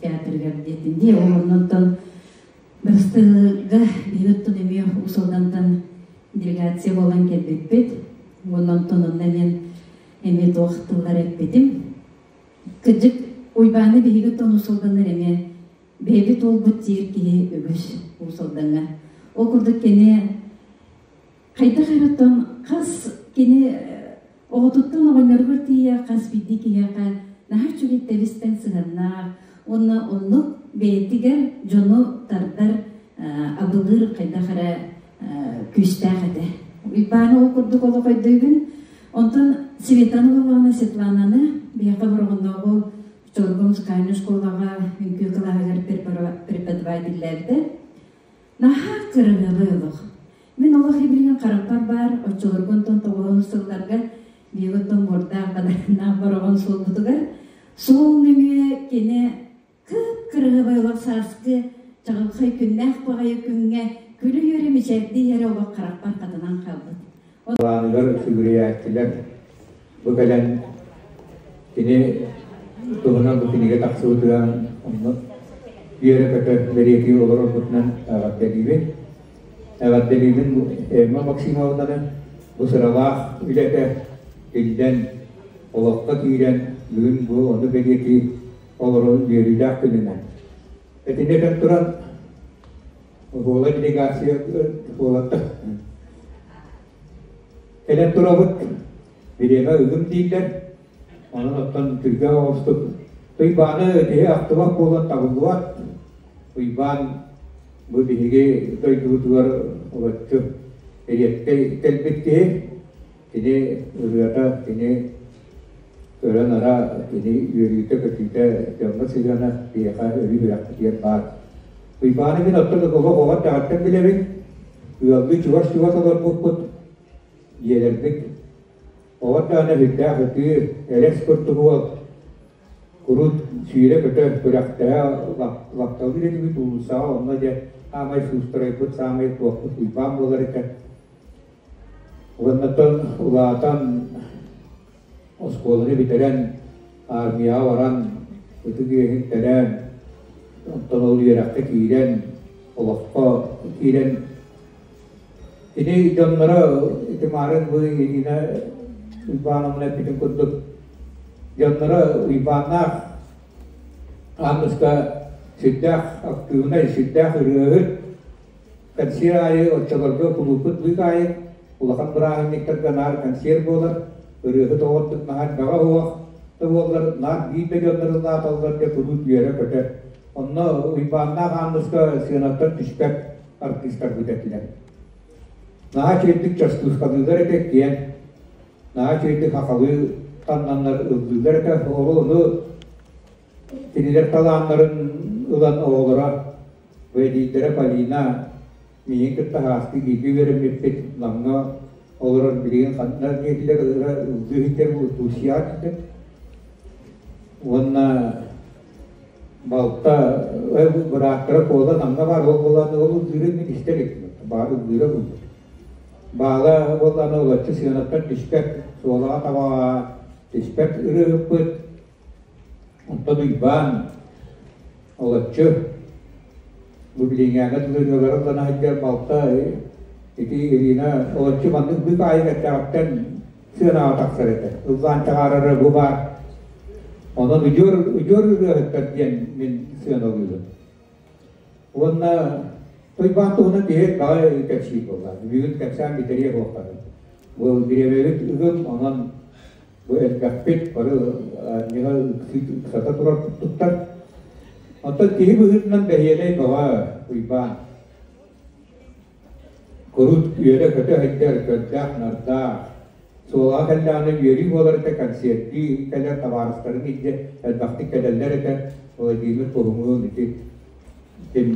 театрыгар диэтин дии. Ол оннонтон Бырастыыга биһиги оттон эмиэ Уус Алдантан делегация буолан кэлбиппит. Уонна онтон онно эмиэ эмиэ туох тыллар эппитим. Кырдьык, Уйбааны биһиги оттон Уус Алданнар эмиэ бэйэбит уолбут диир киһи үгүс Уус Алдаҥҥа. Ол курдук кини хайдах эрэ оттон хас кини оҕотуттан оҕонньоругар тиийэ хас биирдии киһиэхэ наһаа үчүгэй тэбистэн сыһыаннаах уонна оннук бэйэтигэр дьону тардар абылыыр хайдах эрэ күүстээх этэ. Уйбааны ол курдук олох өйдүүбүн. Онтон Светаны буллаҕына Светлананы биһиэхэ Бороҕоннооҕу Чолбон музыкальнай школаҕа үҥкүү кылааһыгар преподавателлээбитэ. Наһаа кыраһыабай олох. Мин олох ибилигин харахпар баар, оччолорго онтон тоҕуһун сылларга биһиги оттон буордаах бадарыннаах бороҕон суолбутугар суол нөҥүө кини кып-кыраһыабай олох сааскы чаҕылхай күннээх баҕайы күҥҥэ күлэ-үөрэ мичээрдии иһэрэ олох харахпар хатанан хаалбыт. Былааныгар сүгүрүйээччилэр бу кэлэн кини туһунан бу кинигэ тахсыбытыгар онно үөрэ-көтө бэлиэтии олорорбутунан эҕэрдэлиибин. Эҕэрдэлиибин Эмма Максимовнаны бу сыралаах үлэтэ тиллэн, олоххо киирэн бүгүн бу ону бэлиэтии олорон үөрүүлээх күнүнэн. Итини этэн туран Оскуола делегация оскуолаттан кэлэн турабыт. Бириэмэ ыгым дииллэр. Онон оттон түргэн оҕустук. Уйбааны киһи ахтыбат буолан табыллыбат. Уйбаан бу биһиги дойдубутугар олоччу эриэккэй кэлбит киһи. Кини ырыата, кини көрөн-ара, кини үөрүүтэ-көтүүтэ, дьоҥҥо сыһыана биһиэхэ өрүү үрэхпитигэр баар. Уйбааны мин оттон олох оҕо эрдэҕиттэн билэбин. Ыаллыы чугас-чугас олорбуппут, дьиэлэрбит. Оҕо эрдэҕинэ сүрдээх ытыыр, элэс курдук уол. Курут сүүрэ-көтө, күрэхтэһэ лапталыыр этибит уулуссаҕа, онно дьэ саамай суустарайбыт, саамай туохпут Уйбаан буолар этэ. Уоннаттан улаатан оскуоланы бүтэрэн, армияҕа баран, ытык үөһүн тэрээн, онтон ол үөрэххэ киирэн, олоххо киирэн кини дьонноро ити маарын бу Ирина Уйбаановна эппитин курдук дьонноро Уйбааннаах Ааныска сүрдээх актыыбынай, сүрдээх ырыаһыт Консьер аайы оччолорго кулууппут быык аайы улахан бырааһынньыктарга наар консьер буолар, ырыаһыт оҕордук наһаа элбэҕэ суох да буоллар наар биир да дьоннор ыллааталлар дьэ куруук үөрэ-көтө. Онно Уйбааннаах Ааныска сыанаттан түспэт артыыстарбыт этилэр. Наһаа үчүгэйдик частушкалыыллар этэ киэн, наһаа үчүгэйдик хахалыы таннаннар ыллыыллар этэ. Ол ону кинилэр талааннарын ылан оҕолоро Эдиийдэрэ Полина миигин кытта аһаастыы бииргэ үөрэммиппит, Намҥа олорор билигин ханна диэтилэр ыра ыллыы сылдьар Турцияҕа тиийдэ. Уонна балта бырааттара Куола Намҥа баар, ол буолан ол ыллыырын мин истэ иликпин, баар ыллыыра буолбут. Баала буоллаҕына олоччу сыанаттан түспэт, суолаҕа табаҕа түспэт ырыаһыппыт. Онтон Уйбаан олоччу бу билиҥҥээҥҥэ дылы ырыаларын ылан сылдьар балта ити Ирина олоччу маннык бык аайы кэттэҕиттэн сыанаҕа тахсар этэ. Ыллаан таһаарара бу баар. Онон удьуор удьуор ырыаһыттар диэн мин сыаналыыбын. Уонна Уйбаан туһунан киһи баҕа кэпсиир буолла. Бүгүн кэпсээн бүтэриэ буолбатым. Бу бириэмэбит ыгым, онон Бу элбэхпит, бары анньыга ыксата турар курдуктар. Оттон киһи быһыытынан бэһиэлэй бөҕө Уйбаан. Курут үөрэ-көтө сылдьар көрдөөх-нардаах, Суолаҕа кэллэҕинэ үөрүү буолар этэ, концертыы кэлэр табаарыстарын илдьэ элбэхтик кэлэллэр этэ. Владимир Куһуҥуун ити ким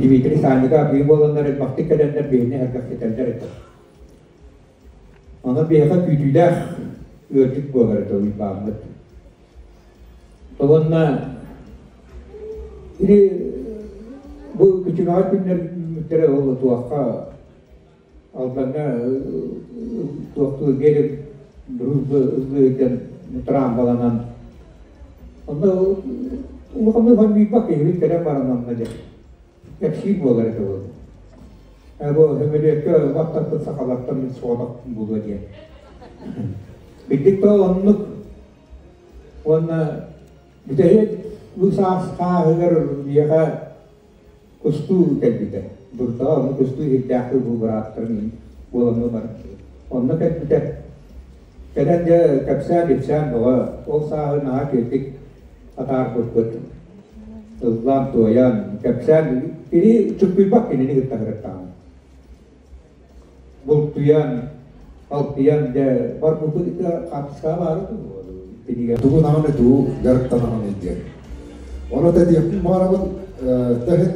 Дмитрий Санников ыы буоланнар элбэхтик кэлэннэр биһини сэргэхситэллэр этэ. Онон биһиэхэ күүтүүлээх ыалдьыт буолар этэ Уйбааммыт. Уонна ити бу күчүмэҕэй күннэр үүммүттэрэ ол туохха Алдаҥҥа туохтуу берег дружбы ыллыы трамваланан онно улаханнык хонньуйбат киһибит кэлэн баран онно дьэ кэпсиир буолар этэ ол. Бу сөмөлүөккэ баттаппыт сахалартан мин соҕотох буолуо диэн. Билдик то оннук уонна бүтэһик бу саас хааһыгар миэхэ кустуу кэлбитэ. Бурдаҕа ону кустуу иһирдээхтик бу бырааттарын буоламмы баран. Онно кэлбитэ. Кэлэн дьэ кэпсээн-ипсээн бөҕө, ол сааһы наһаа үчүгэйдик атаарбыппыт. Ыллаан-туойан, кэпсээн, кини чуккуйбат кинини кытта сырыттаҕым. Бултуйан, алтыйан дьэ барбыппыт хаартыскаҕа баара кинигэ. Тугу даҕаны тугу дьарыктанаҕыный диэн. Ону этиэхпин баҕарабын, тэһин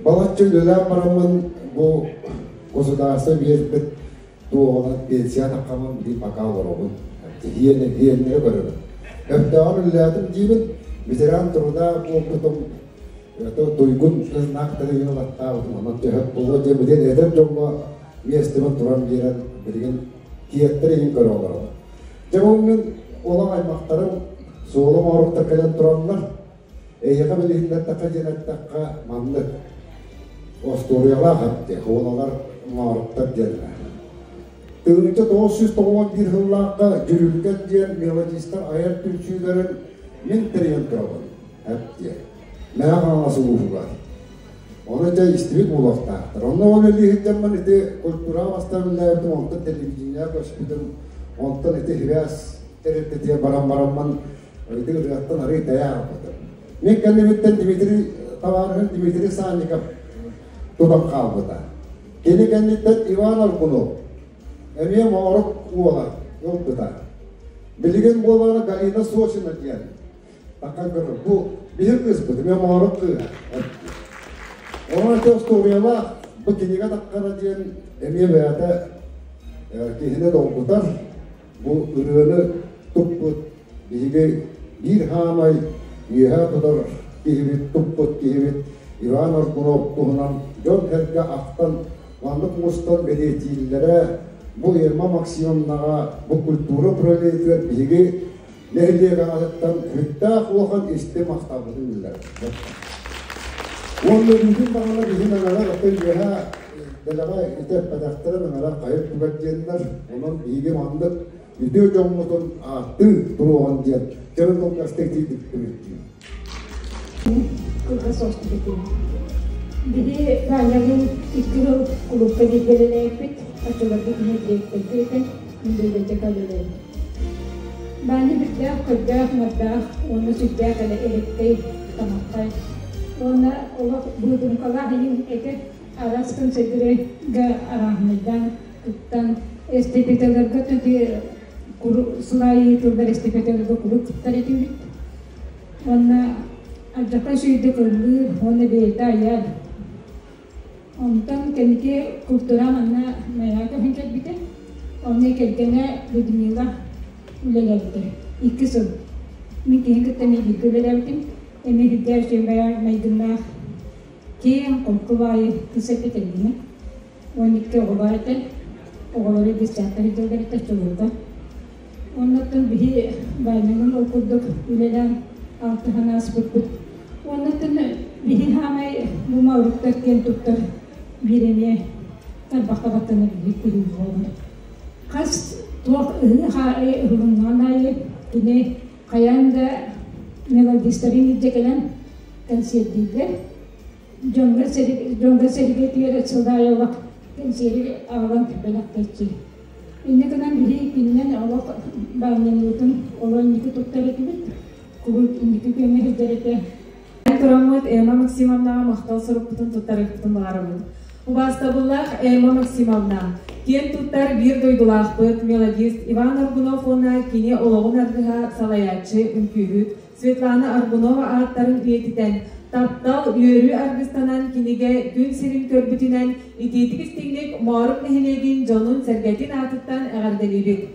балачча үлэлээн бараммын бу государство биэрбит туоҕунан пенсия таххаммын билигин пока олоробун. Иһиэннэри көрөбүн. Өптөөҕөр үлэлээтим диибин, ветеран труда буолбутум, туйгун знак тыһыйын ылаттаабытым, онон төһө буолуо диэн билигин эдэр дьоҥҥо миэстэбин туран биэрэн билигин киэттэр иһин көрө олоробун. Дьэ ол мин олох аймахтарым суолум оруктар кэлэн тураннар, эйиэхэ билиһиннэрдэххэ диэн эттэххэ маннык остуоруйалаах эбит уолалар оҥооруктар диэннэр. 1991 сыллаахха Дьүрүлгэн диэн мелодистар айар түмсүүлэрин мин тэрийэн турабын эп диэн. Мэҥэ Хаҥалас улууһугар. Ону дьэ истибит буолуохтаахтар. Онно ол илииһиттэн ити культура бастабыллаабытым, онтон телевидение көспүтүм, онтон ити хирээс тэрилтэтигэр баран бараммын ити ырыаттан арый тэйэ аҕалбытым. Мин кэннибиттэн Дмитрий табаарыһым Дмитрий Санников тутан хаалбыта. Кини кэнниттэн Иван Аргунов эмиэ Моорук уола ылбыта. Билигин буолара Галина Сосина диэн такан көрөр. Бу биһир кыыспыт, эмиэ Моорук кыыһа. Онон ити остуоруйалаах бу кинигэ таххара диэн эмиэ бэйэтэ киһини долгутар. Бу ырыаны туппут биһиги биир хаамай үөһэ тутар киһибит, туппут киһибит Иван Аргунов туһунан дьон-сэргэ ахтан маннык мустан бэлиэтииллэрэ бу Ирма Максимовнаҕа бу культура управлениетыгар биһиги нэһилиэк аҕатыттан сүрдээх улахан истиҥ махталбытын биллэрэбит. Уонна бүгүн даҕаны биһи мэҥэлэр оттон үөһэ дэлэҕэ ити эппэтэхтэрэ мэҥэлэр хайыр түгэр диэннэр, онон биһиги маннык үтүө дьоммутун ааттыы туруоҕун диэн чөрүн кылгастык тиийдиктибит. Кылгас соҕустук Биһи Ванялыын икки сыл кулуупка бииргэ үлэлээбиппит, оччолорго кини дириэктэрдии этэ, мин библиотека үлэлээбит. Ваня бирдээх, көрдөөх-нардаах уонна сүрдээх элэ элэккэй, тамаххай уонна олох быыдыҥкалаах иһин этэ, араас концертергэ арааһынайдаан кыттан, эстафеталарга төти сылаайыы тыллар эстафеталарга куруук кыттар этибит. Уонна алдьархай үчүгэйдик ыллыыр уонна бэйэтэ айар. Онтон кэнники култуура манна Майаҕа көһөн кэлбитэ. Онно кэргэнэ Людмила үлэлээбитэ. Икки сыл. Мин киһи кытта эмиэ бииргэ үлэлээбитим. Эмиэ үрдээх үчүгэй майгыннаах киэҥ, холку баайы кыыс этэ кэргэнэ. 12 оҕо баар этэ. Оҕолору десятка сылдьаллар этэ чулууга. Оннуттан биһи Ванялыын ол курдук үлэлээн алтыһан ааспыппыт. Оннуттан биһи хаамай бу мауруктар диэн туттар биир эмиэ тарбахха баттанар биир киһи буолар. Хас туох ыһыы аайы ыһылыннаҕын аайы кини хайаан да мелодистарын илдьэ кэлэн кэнсиэрдииллэр. Дьоҥҥо сэргэ сыл аайы олох кэнсиэри аҕалан бэлэхтээччи. Инньэ гынан биһи кининэн олох баанньаныытын олох инники туттар этибит. Куруук инники күөҥҥэ сылдьар этэ. Тураммыт Эмма Максимовнаҕа махтал сурукпутун туттарыахпытын баҕарабыт. Убаастабыллаах Эмма Максимовна, киэн туттар биир дойдулаахпыт, мелодист Иван Аргунов уонна кини олоҕун аргыһа, салайааччы, үҥкүүһүт Светлана Аргунова ааттарын үйэтитэн, таптал, үөрүү аргыстанан кинигэ күн сирин көрбүтүнэн итиитик-истиҥник Моорук нэһилиэгин дьонун-сэргэтин аатыттан эҕэрдэлиибит.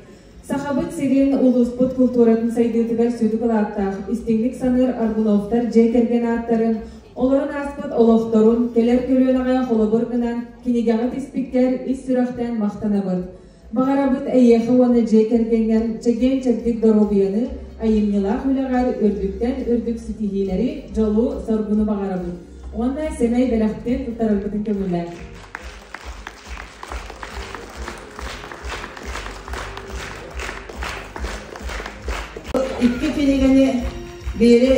Сахабыт сирин, улууспут култууратын сайдыытыгар сүдү кылааттаах, истиҥник саныыр Аргуновтар дьиэ кэргэн ааттарын, олорон ааспыт олохторун, кэлэр көлүөнэҕэ холобур гынан кинигэҕэ тиспиккэр ис сүрэхтэн махтанабыт. Баҕарабыт эйиэхэ уонна дьиэ кэргэҥҥэр чэгиэн-чэбдик доруобуйаны, айымньылаах үлэҕэр үрдүктэн үрдүк ситиһиилэри, дьолу, соргуну баҕарабыт. Уонна сэмэй бэлэхтин туттарарбытын көҥүллээ. Икки кинигэни биири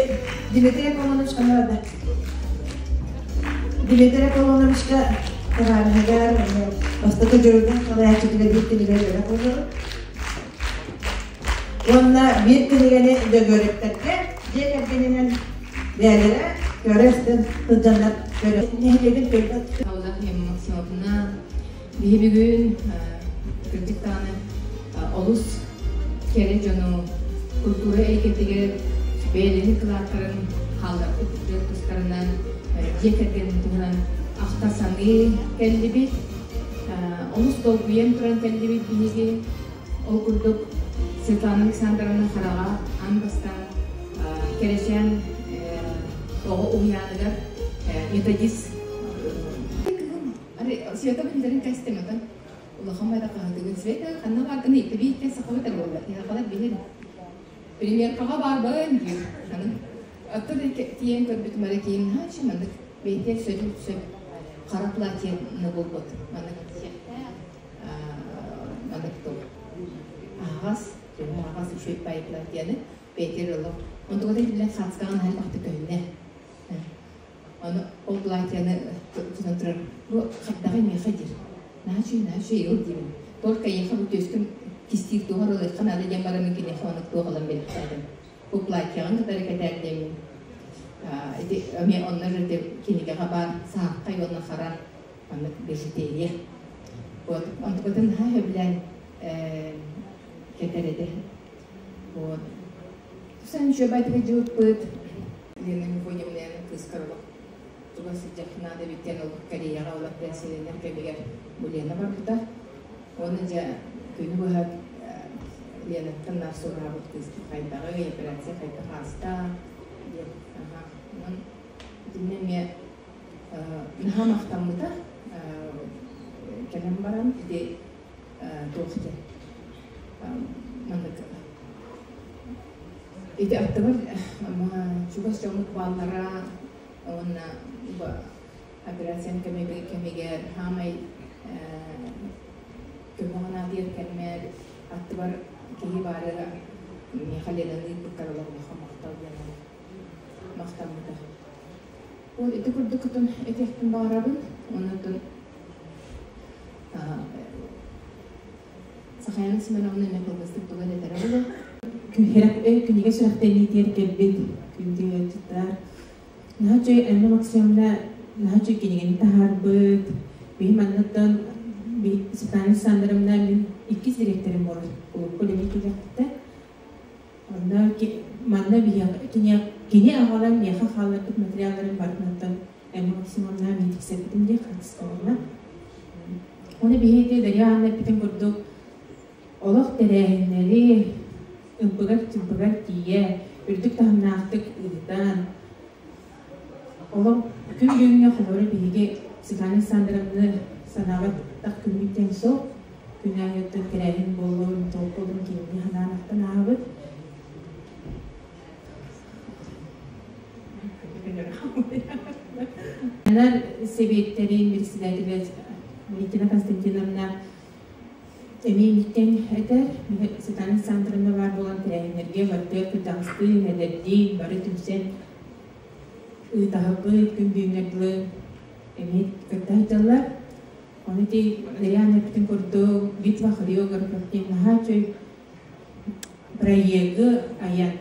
Дмитрий Аполлонович ханна Дмитрий Аполлоновичка табаарыһыгар бастакы дьоруойдан салайааччытыгар биир кинигэ бэлэх уурабыт. Уонна биир кинигэни Дьөгүөрэптэргэ дьиэ кэргэнинэн бэйэлэрэ көрө-истэн сылдьаннар көрө нэһилиэгин көрбөт. Аллах Максимовна биһи бүгүн кырдьык даҕаны олус кэрэ дьону культура эйгэтигэр бэйэлэрин кылааттарын хаалларбыт дьон тустарынан дьиэ кэргэнин туһунан ахта саныы кэллибит. Олус долгуйан туран кэллибит биһиги. Ол курдук Светлана Александровна хараҕа аан бастаан Кэрэчээн оҕо уһуйааныгар методист Света билэрин кэстим отон улахан байда хаһытыгын Света ханна бааргын итиби иккен сахабыт буолла тиһахалар билин премьеркаҕа баарбын диир аны оттон тиийэн көрбүтүм эрэ киин хаачы маннык бэйэтигэр сөдүл сөп хара платье булбут маннык маннык аһаҕас аһаҕас үчүгэй бай платьены бэйэтигэр олох онтугата итилэн хаацкаҕын аһан бахты көһүннэ ону ол платьены тутан турар бу хайдаҕый миэхэ диир наачуй наачуй ыл диибин только ехэ бу түөскүн кистиир туоһар ылыахха наада диэн бараммын киниэхэ оннук туох ылан бэлэхтээтим бу платьеҕын кытары кэтээр диэммин ити эмиэ онно ити кинигэҕэ баар сааххай уонна хара маннык бижутерия вот онтукатын наһаа сөбүлээн кэтэр этэ вот Тусан үчүгэйдик дьылыппыт Лена Мефодьевна кыыскар олох туга сылдьаххына да биттэн ол Кореяҕа ол операцияланар кэмигэр бу Лена барбыта. Уонна дьэ күнү быһа Ленаттан наар сураабыт кыыспыт хайдаҕый, операция хайдах ааста диэн. Аха. Онон итиннэ эмиэ наһаа махтаммыта. Кэлэн баран ити туох диэн маннык ити аттыбар чугас дьоммут бааллара уонна операциям кэмигэр хаамай көмөҕө диэр кэммэр аттыбар киһи баарыга миэхэ Ленаны ыыппыттар олох улахан махтал диэн махтаммыта. Вот ити курдук кытын этиэхпин баҕарабын. Оннуттан Сахаяна Семеновна эмэ кылгастык тугу этэрэ буолуо. Күнүгэ сүрэхтэниитигэр кэлбит күндү ыалдьыттар. Наһаа үчүгэй Эмма Максимовна наһаа үчүгэй кинигэни таһаарбыт. Биһи манныттан Светлана Александровна мин иккис дириэктэрим буолар. Кулуупка үлэлии кэлиэхпиттэн. Онно манна биһиэхэ кини аҕалан миэхэ хаалларбыт материалларын барытын Эмма Максимовна мин тиксэрбитим дии хаачыстыбалана. Оны биһиги Дарья Анна эппитин курдук олох тэрээһиннэри ымпыгар-чымпыгар тиийэ үрдүк таһымнаахтык ыытан олох күн бүгүҥҥэ холобура биһиги Светлана Александровны санаабаттах күммүт диэн суох күн аайыттан тэрээһин буоллун, туох буоллун кинини санаан ахтан ааһабыт. Анар сэбиэттэрин председателэ Валентина Константиновна эмиэ инниттэн этэр. Светлана Александровна баар буолан тэрээһиннэргэ барытыгар кырдьаҕастыын, эдэрдиин бары түмсэн ыытаһабыт, күн бүгүҥҥэ дылы эмиэ кытта сылдьаллар. Ону ити Лериан эппитин курдук битва хореографов диэн наһаа үчүгэй проегы айан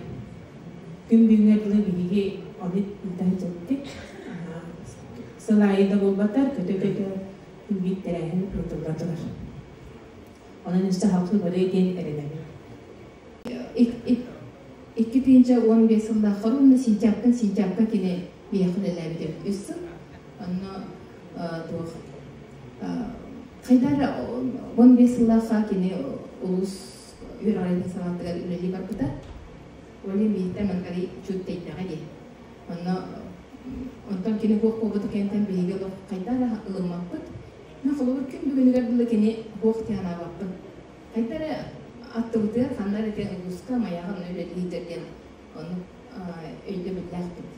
күн бүгүҥҥэ дылы биһиги ону ыыта сылдьыбыт. Сыл аайы да буолбатар, көтө-көтө Күн биир тэрээһин ыытылла турар. Онон өссө халқы барыа диэн эрэнэбин. 2015 сыллаахха уонна сентябрьтан сентябрьга кини биһиэхэ үлэлээбит эбит үс сыл. Онно туох хайдар 15 сыллаахха кини улуус үөрэҕирин салаатыгар үлэлии барбыта. Оли биһиттэн манкари чуттайдаҕа дии. Онно онтон кини хуох буолбута кэнтэн биһиги олох хайдара ылыммаппыт. Мен холобур күн бүгүнүгэр дылы кини хуох диэн Хайдара аттыбытыгар ханна эрэ улууска Майаҕа онно үлэлиир диэн ону өйдөбүллээхпит.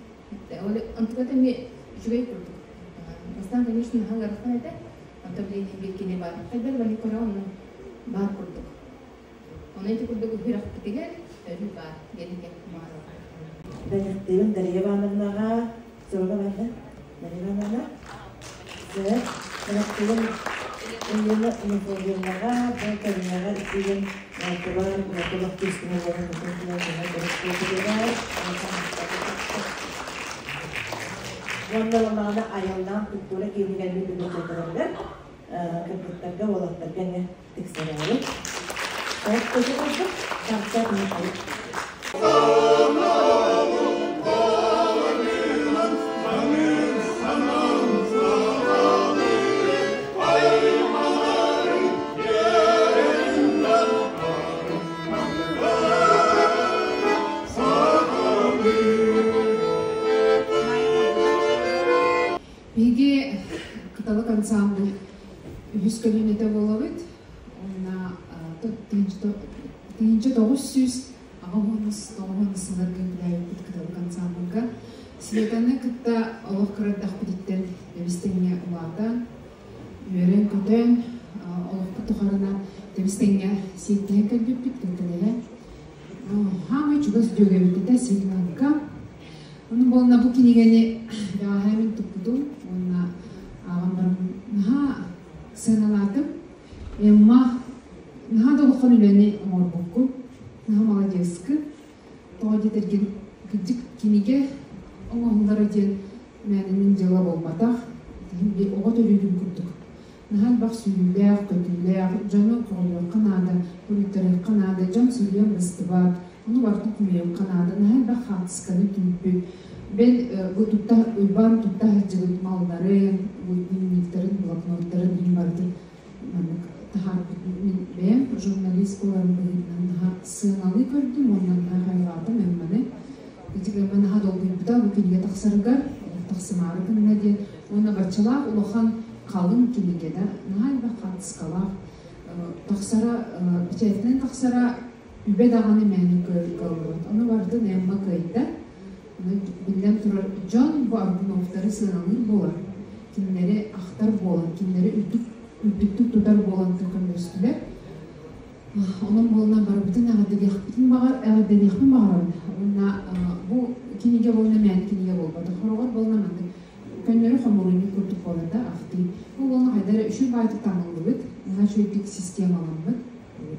Ол онтуката эмиэ үчүгэй курдук. Бастаан, конечно, наһаа ыарахан этэ. Онтон билигин биир кини бар. Хайдар бали көрө онно баар курдук. Ону ити курдук үһүрэхпитигэр өрүү баар диэн мааралар. Бэлэхтиибин Дария Ивановнаҕа, суруга барда. Дария Ивановна. Сөп. Бэлэхтиибин Елена Мефодьевнаҕа, бу кэмҥэҕэ иккигин тула тулах күүскүн олорон бүтүн тула тула көрүстүөтүгэр. Уонна ыллаҕына айыллаан культура киинигэр библиотекаларыгар кыргыттарга, уолаттарга эмиэ тиксэрээри. Ол көтө курдук, концерт Михаил. Биһиги Кыталык ансамбль үһүс көлүөнэтэ буолабыт. Уонна 1989 сылларга үлэлээбиппит Кыталык ансамбльга. Светаны кытта олох кыра эрдэхпититтэн тэбис-тэҥҥэ улаатан, үөрэн-көтөн, олохпут тухарына тэбис-тэҥҥэ сиэттиһэн кэлбиппит кэлтэлэһэ. Хаамай чугас дьүөгэбит этэ Светланка. Ону буолна бу кинигэни бэҕэһээ мин туппутум уонна ааҕан баран наһаа сыаналаатым. Эмма наһаа да улахан үлэни оҥорбуккун, наһаа маладьыаскын. Тоҕо диэтэргин кырдьык кинигэ оҥоһуллара диэн мээнэнэн дьыала буолбатах. Итиһин оҕо төрүүрүн курдук. Наһаа элбэх сүүйүүлээх, көтүүлээх, дьону көҕүлүөххэ наада, суруйтарыахха наада, дьон суруйан быстыбат, ону барытын хомуйуохха наада. Наһаа элбэх хаартысканы түмпүт. Бэл бу тутта Уйбаан тутта сылдьыбыт малларын, бу дневниктарын, блокноттарын иһин барытын маннык таһаарбыт. Мин бэйэм журналист буоларым быһыытынан наһаа сыаналыы көрдүм уонна наһаа хайҕаатым Эмманы. Ити Эмма наһаа долгуйбута бу кинигэ тахсарыгар, тахсымаары гынна диэн. Уонна баччалаах улахан халыҥ кинигэ да, наһаа элбэх хаартыскалаах тахсара, бэчээтинэн тахсара үбэ даҕаны мээнэ кыаллыбат. Ону барытын Эмма кыайда. Биллэн турар, дьон бу Аргуновтары сыаналыыр буолар, кинилэри ахтар буолан, кинилэри үрдүктүк тутар буолан көмөлөстүлэр. Онон буолан барыбытын эҕэрдэлиэхпитин баҕар, эҕэрдэлиэхпин баҕарабын. Уонна бу кинигэ буолна мээнэ кинигэ буолбатах. Хороҕор буолна маннык көннөрү хомуурунньук курдук буолар да ахтыы. Бу буолна хайда эрэ үчүгэй баайдык таҥыллыбыт, наһаа үчүгэйдик системаламмыт.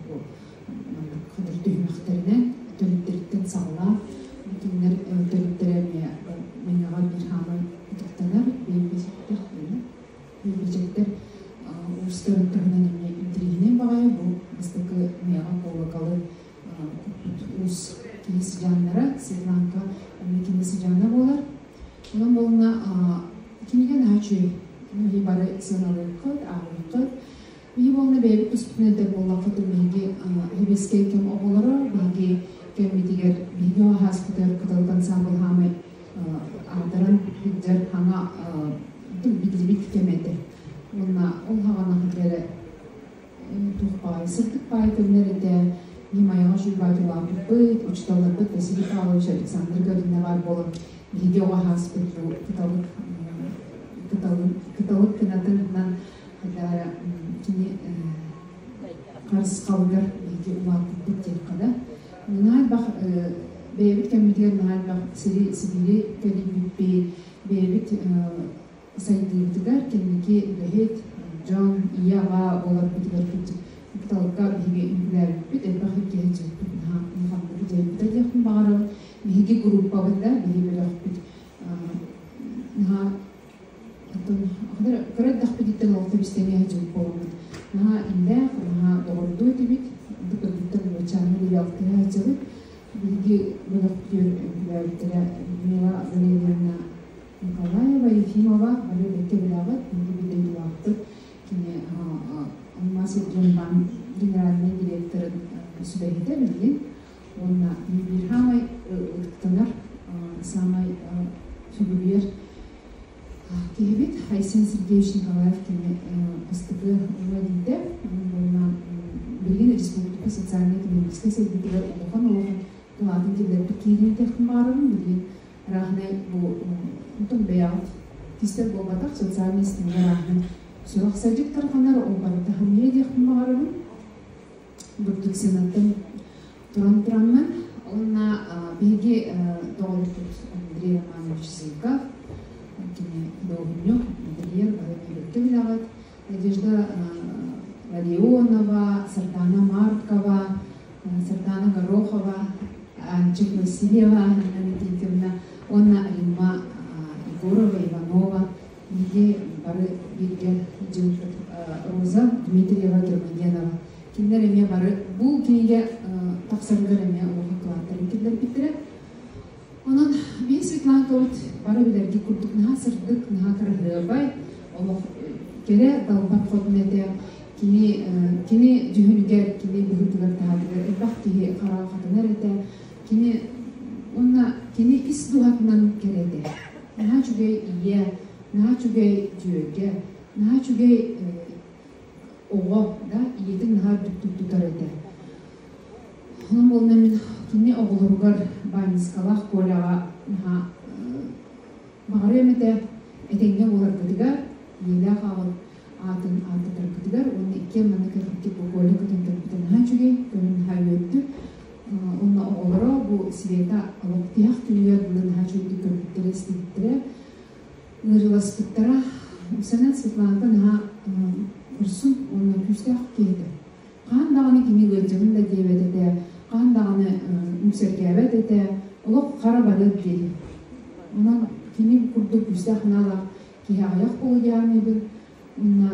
Бу маннык хадыр түһүмэхтэринэн төрүттэриттэн саҕалаан кинилэр төрүттэрэ эмиэ Мэҥэҕэ биир хаамай ытыктанар биэбэчэктэр биэбэчэктэр уустарын туһунан эмиэ интэриэһинэй баҕайы бу бастакы Мэҥэҕэ колоколы куппут уус киһи сыдьааннара Светланка эмиэ кини сыдьаана буолар. Онон буолна кинигэ наһаа үчүгэй. Биһи бары сыаналыаххыт, ааҕыаххыт. Биһи буолна бэйэбит туспутун этэр буоллаххыт биһиги Хибискэй кэм оҕолоро, биһиги кэммитигэр биһиги ааспытыгар Кыталык ансамбль хаамай аатыран сылдьар хаҥа биллибит кэм этэ. Уонна ол хаҕана эрэ туох баҕайы сырдык баай кэмнэр этэ. Нимайаҕа үчүгэй учууталларбыт Василий Павлович, Александр Галина баар буолан биһиги оҕо ааспыт бу Кыталык Кыталык Кыталык кынатынан хайдара кини харысхалыгар биһиги улааппыппыт диэххэ да. Наһаа элбэх бэйэбит кэммитигэр наһаа элбэх сири сибиири кэлийбиппит, бэйэбит сайдыыбытыгар кэнники үлэһит дьон ийэ-аҕа буоларбытыгар кырдьык Кыталыкка биһиги үҥкүүлээбиппит, элбэх киһи дьиэппит наһаа улаханнык дьайбыта диэхпин баҕарабын. Биһиги группабыт да, биһиги бөлөхпүт наһаа оттон кыра эрдэхпититтэн олох тэбис-тэҥҥэ Наһаа иллээх, наһаа доҕордуу этибит. Кыргыттар Лучаны билиэхтэрэ сылдьабыт. Биһиги бөлөхпүтүгэр үҥкүүлээбиттэрэ Людмила Валерьевна Николаева, Ефимова, бары бэркэ билэҕит, биһиги биир дойдулаахпыт. Кини Алмаас-Эргиэнбаан генеральнай директорын сүбэһитэ билигин. Уонна биир саамай ытыктанар, саамай сүгүрүйэр киһибит Айсен Сергеевич Николаев кини бастакы ула диитэ. Уонна билигин республика социальнай-экономическай сайдыытыгар улахан-улахан кылаатын киллэрбит киһини этиэхпин баҕарабын. Билигин арааһынай бу онтон бэйэҕит кистэл буолбатах социальнай ситимҥэ арааһынай сурах-садьык тарҕанар, ол барыта хамыйа диэхпин баҕарабын. Бурдук сыанаттан туран тураммын уонна биһиги доҕорбут Андрей Романович Зыков, кини худуоһунньук, модельер, бары бэккэ билэҕит. Надежда Ларионова, Сардана Маркова, Сардана Горохова, Анчик Васильева, Анна Никитьевна уонна Римма Егорова, Иванова биһиги бары бииргэ дьылбыт Роза Дмитриева Гермогенова. Кинилэр эмиэ бары бу кинигэ тахсарыгар эмиэ улахан кылааттарын киллэрбиттэрэ. Онон биир Светланкабыт бары билэрги курдук наһаа сырдык, наһаа кыраһыабай, олох кэрэ далбар хотун этэ. Кини кини дьүһүнүгэр, кини быһыытыгар таһаатыгар элбэх киһи хараҕа хатанар этэ. Кини уонна кини ис дууһатынан кэрэ этэ. Наһаа үчүгэй ийэ, наһаа үчүгэй дьүөгэ, наһаа үчүгэй оҕо да ийэтин наһаа үрдүктүк тутар этэ. Онон буолна мин кини оҕолоругар Банискалаах Коляҕа наһаа баҕарыам этэ этэҥҥэ буоларгытыгар, ийэлээх аҕа аатын ааттатаргытыгар уонна иккиэн манна кэлбиккит бу Коля көтөн кэлбитэ наһаа үчүгэй, көмөн наһаа үөрдү. Уонна оҕолоро бу Света олох тиһэх күнүгэр дылы наһаа үчүгэйдик көрбүттэрэ, истибиттэрэ, ыарыыласпыттара. Үксэнэн Светланка наһаа хорсун уонна күүстээх киһи этэ. Хаһан даҕаны кини ыалдьабын да диэбэт этэ, хаһан даҕаны үҥсэргээбэт этэ, олох хара барыар диэри. Онон кини курдук күүстээх санаалаах киһи аҕыйах буолуо диэҕин Уонна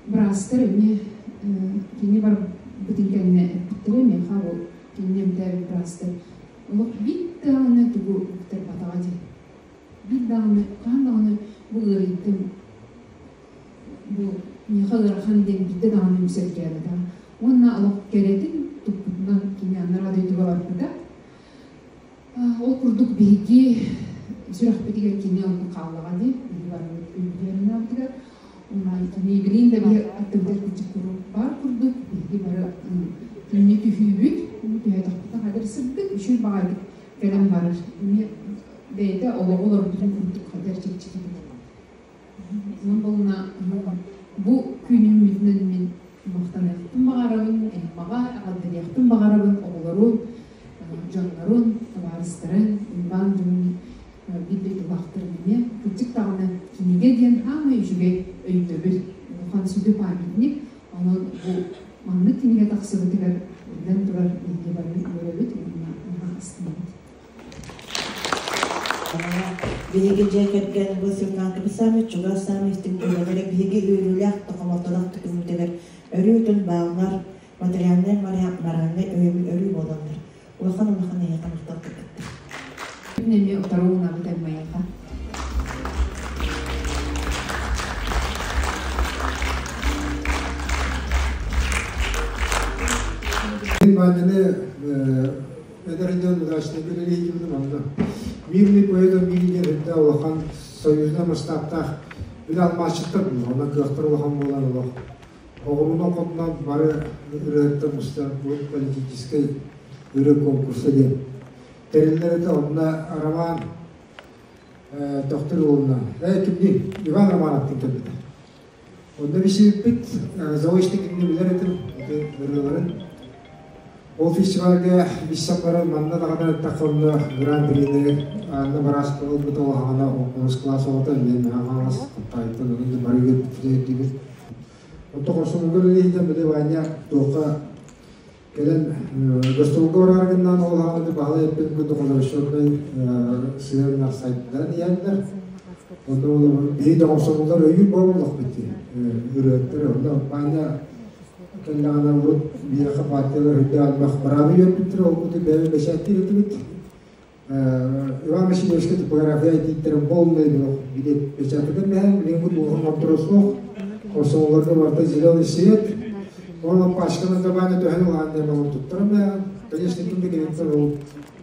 быраастар эмиэ кини барбытын кэннэ эппиттэрэ миэхэ ол кинини эмтээбит быраастар олох биир даҕаны тугу ыктарбатаҕа дии. Биир даҕаны хаһан даҕаны бу ыарыйдым бу миэхэ ыарахан диэн биирдэ даҕаны үҥсэргээбэтэҕэ. Уонна олох кэрэтин туппутунан кини анараа дойдуга барбыта. Ол курдук биһиги сүрэхпитигэр кини онно хааллаҕа дии, биһиги барыбыт өйдүөр-санаабытыгар. Уонна кини билигин да биһи аттыбытыгар кырдьык куруук баар курдук, биһиги бары кинини түһүүбүт, түһээтэхпитинэ хадыр сырдык, үчүгэй баҕайытык кэлэн барар. Эмиэ бэйэтэ олоҕу олорбутун курдук хадыр чэпчэкитик. Онон буолна бу күнүммүтүнэн мин махтаныахпын баҕарабын, Эммаҕа эҕэрдэлиэхпин баҕарабын оҕолорун, дьоннорун, табаарыстарын, Уйбаан дьонун биир дойдулаахтарын эмиэ. Кырдьык даҕаны кинигэ диэн саамай үчүгэй өйдөбүл, улахан сүдү памятник. Онон бу маннык кинигэ тахсыбытыгар биллэн турар биһиги бары үөрэбит уонна наһаа астынабыт. Биһиги дьиэ кэргэн бу Светланка саамай чугас, саамай истиҥ дьүөгэлэрэ биһиги үөрүүлээх тохомотолох түгүммүтүгэр өрүүтүн бааллар, материальнай, моральнай өйөбүл өрүү буолаллар. Улахан-улахан эйиэхэ махтал кыргыттар. Күн эмиэ утары уунабыт Эммайаха. Мин Ваняны Эдэр дьон удачнай үлэлиигин манна Мирный поэт мири диэн үрдэ улахан союзнай масштабтаах үлэ алмаасчыттар буолла. Онон кыахтар улахан буолан олох оҕуруунан хотунан бары ырыаһыттар мустан бу политическай ырыа конкурса диэн тэриллэр этэ. Онно Роман Төхтүр уолунан кимниин Иван Романовтыын кэлбитэ. Онно билсибиппит, заочно кинини билэр этим, ырыаларын. Ол фестивальга билсэн баран, манна даҕаны эттэххэ, онно Гран-прини Анна Барашкова ылбыта улахана онус кылаас оҕото, мен Хаҥалас Таптаайтан онон бары үөрбүт Онто Хорсунугар үлэһитэн били Ваня туохха кэлэн гостолго бараары гыннаан ол хаҕаны баһылай эппит курдук расчетнай сыһыаннар сайдан иһэллэр. Онно ол биһи доҕорсонулар өйүүр буоллахпыт дии ырыаттар онно Ваня. Кэллэҕинэ урут биһиэхэ партиялар үрдээх элбэх быраабы үөрбүттэрэ, ол курдук бэйэбит бэчээттиир этибит. Иван Васильевичка типография дииттэрин полный билет печататан бэһэн, билигин бу туохан оттура суох. Комсомолларга барыта зеленый свет. Ол пачканы добавить төһөн улахан диэн ол туттаран бэһэн. Конечно, ким да киниттэн ол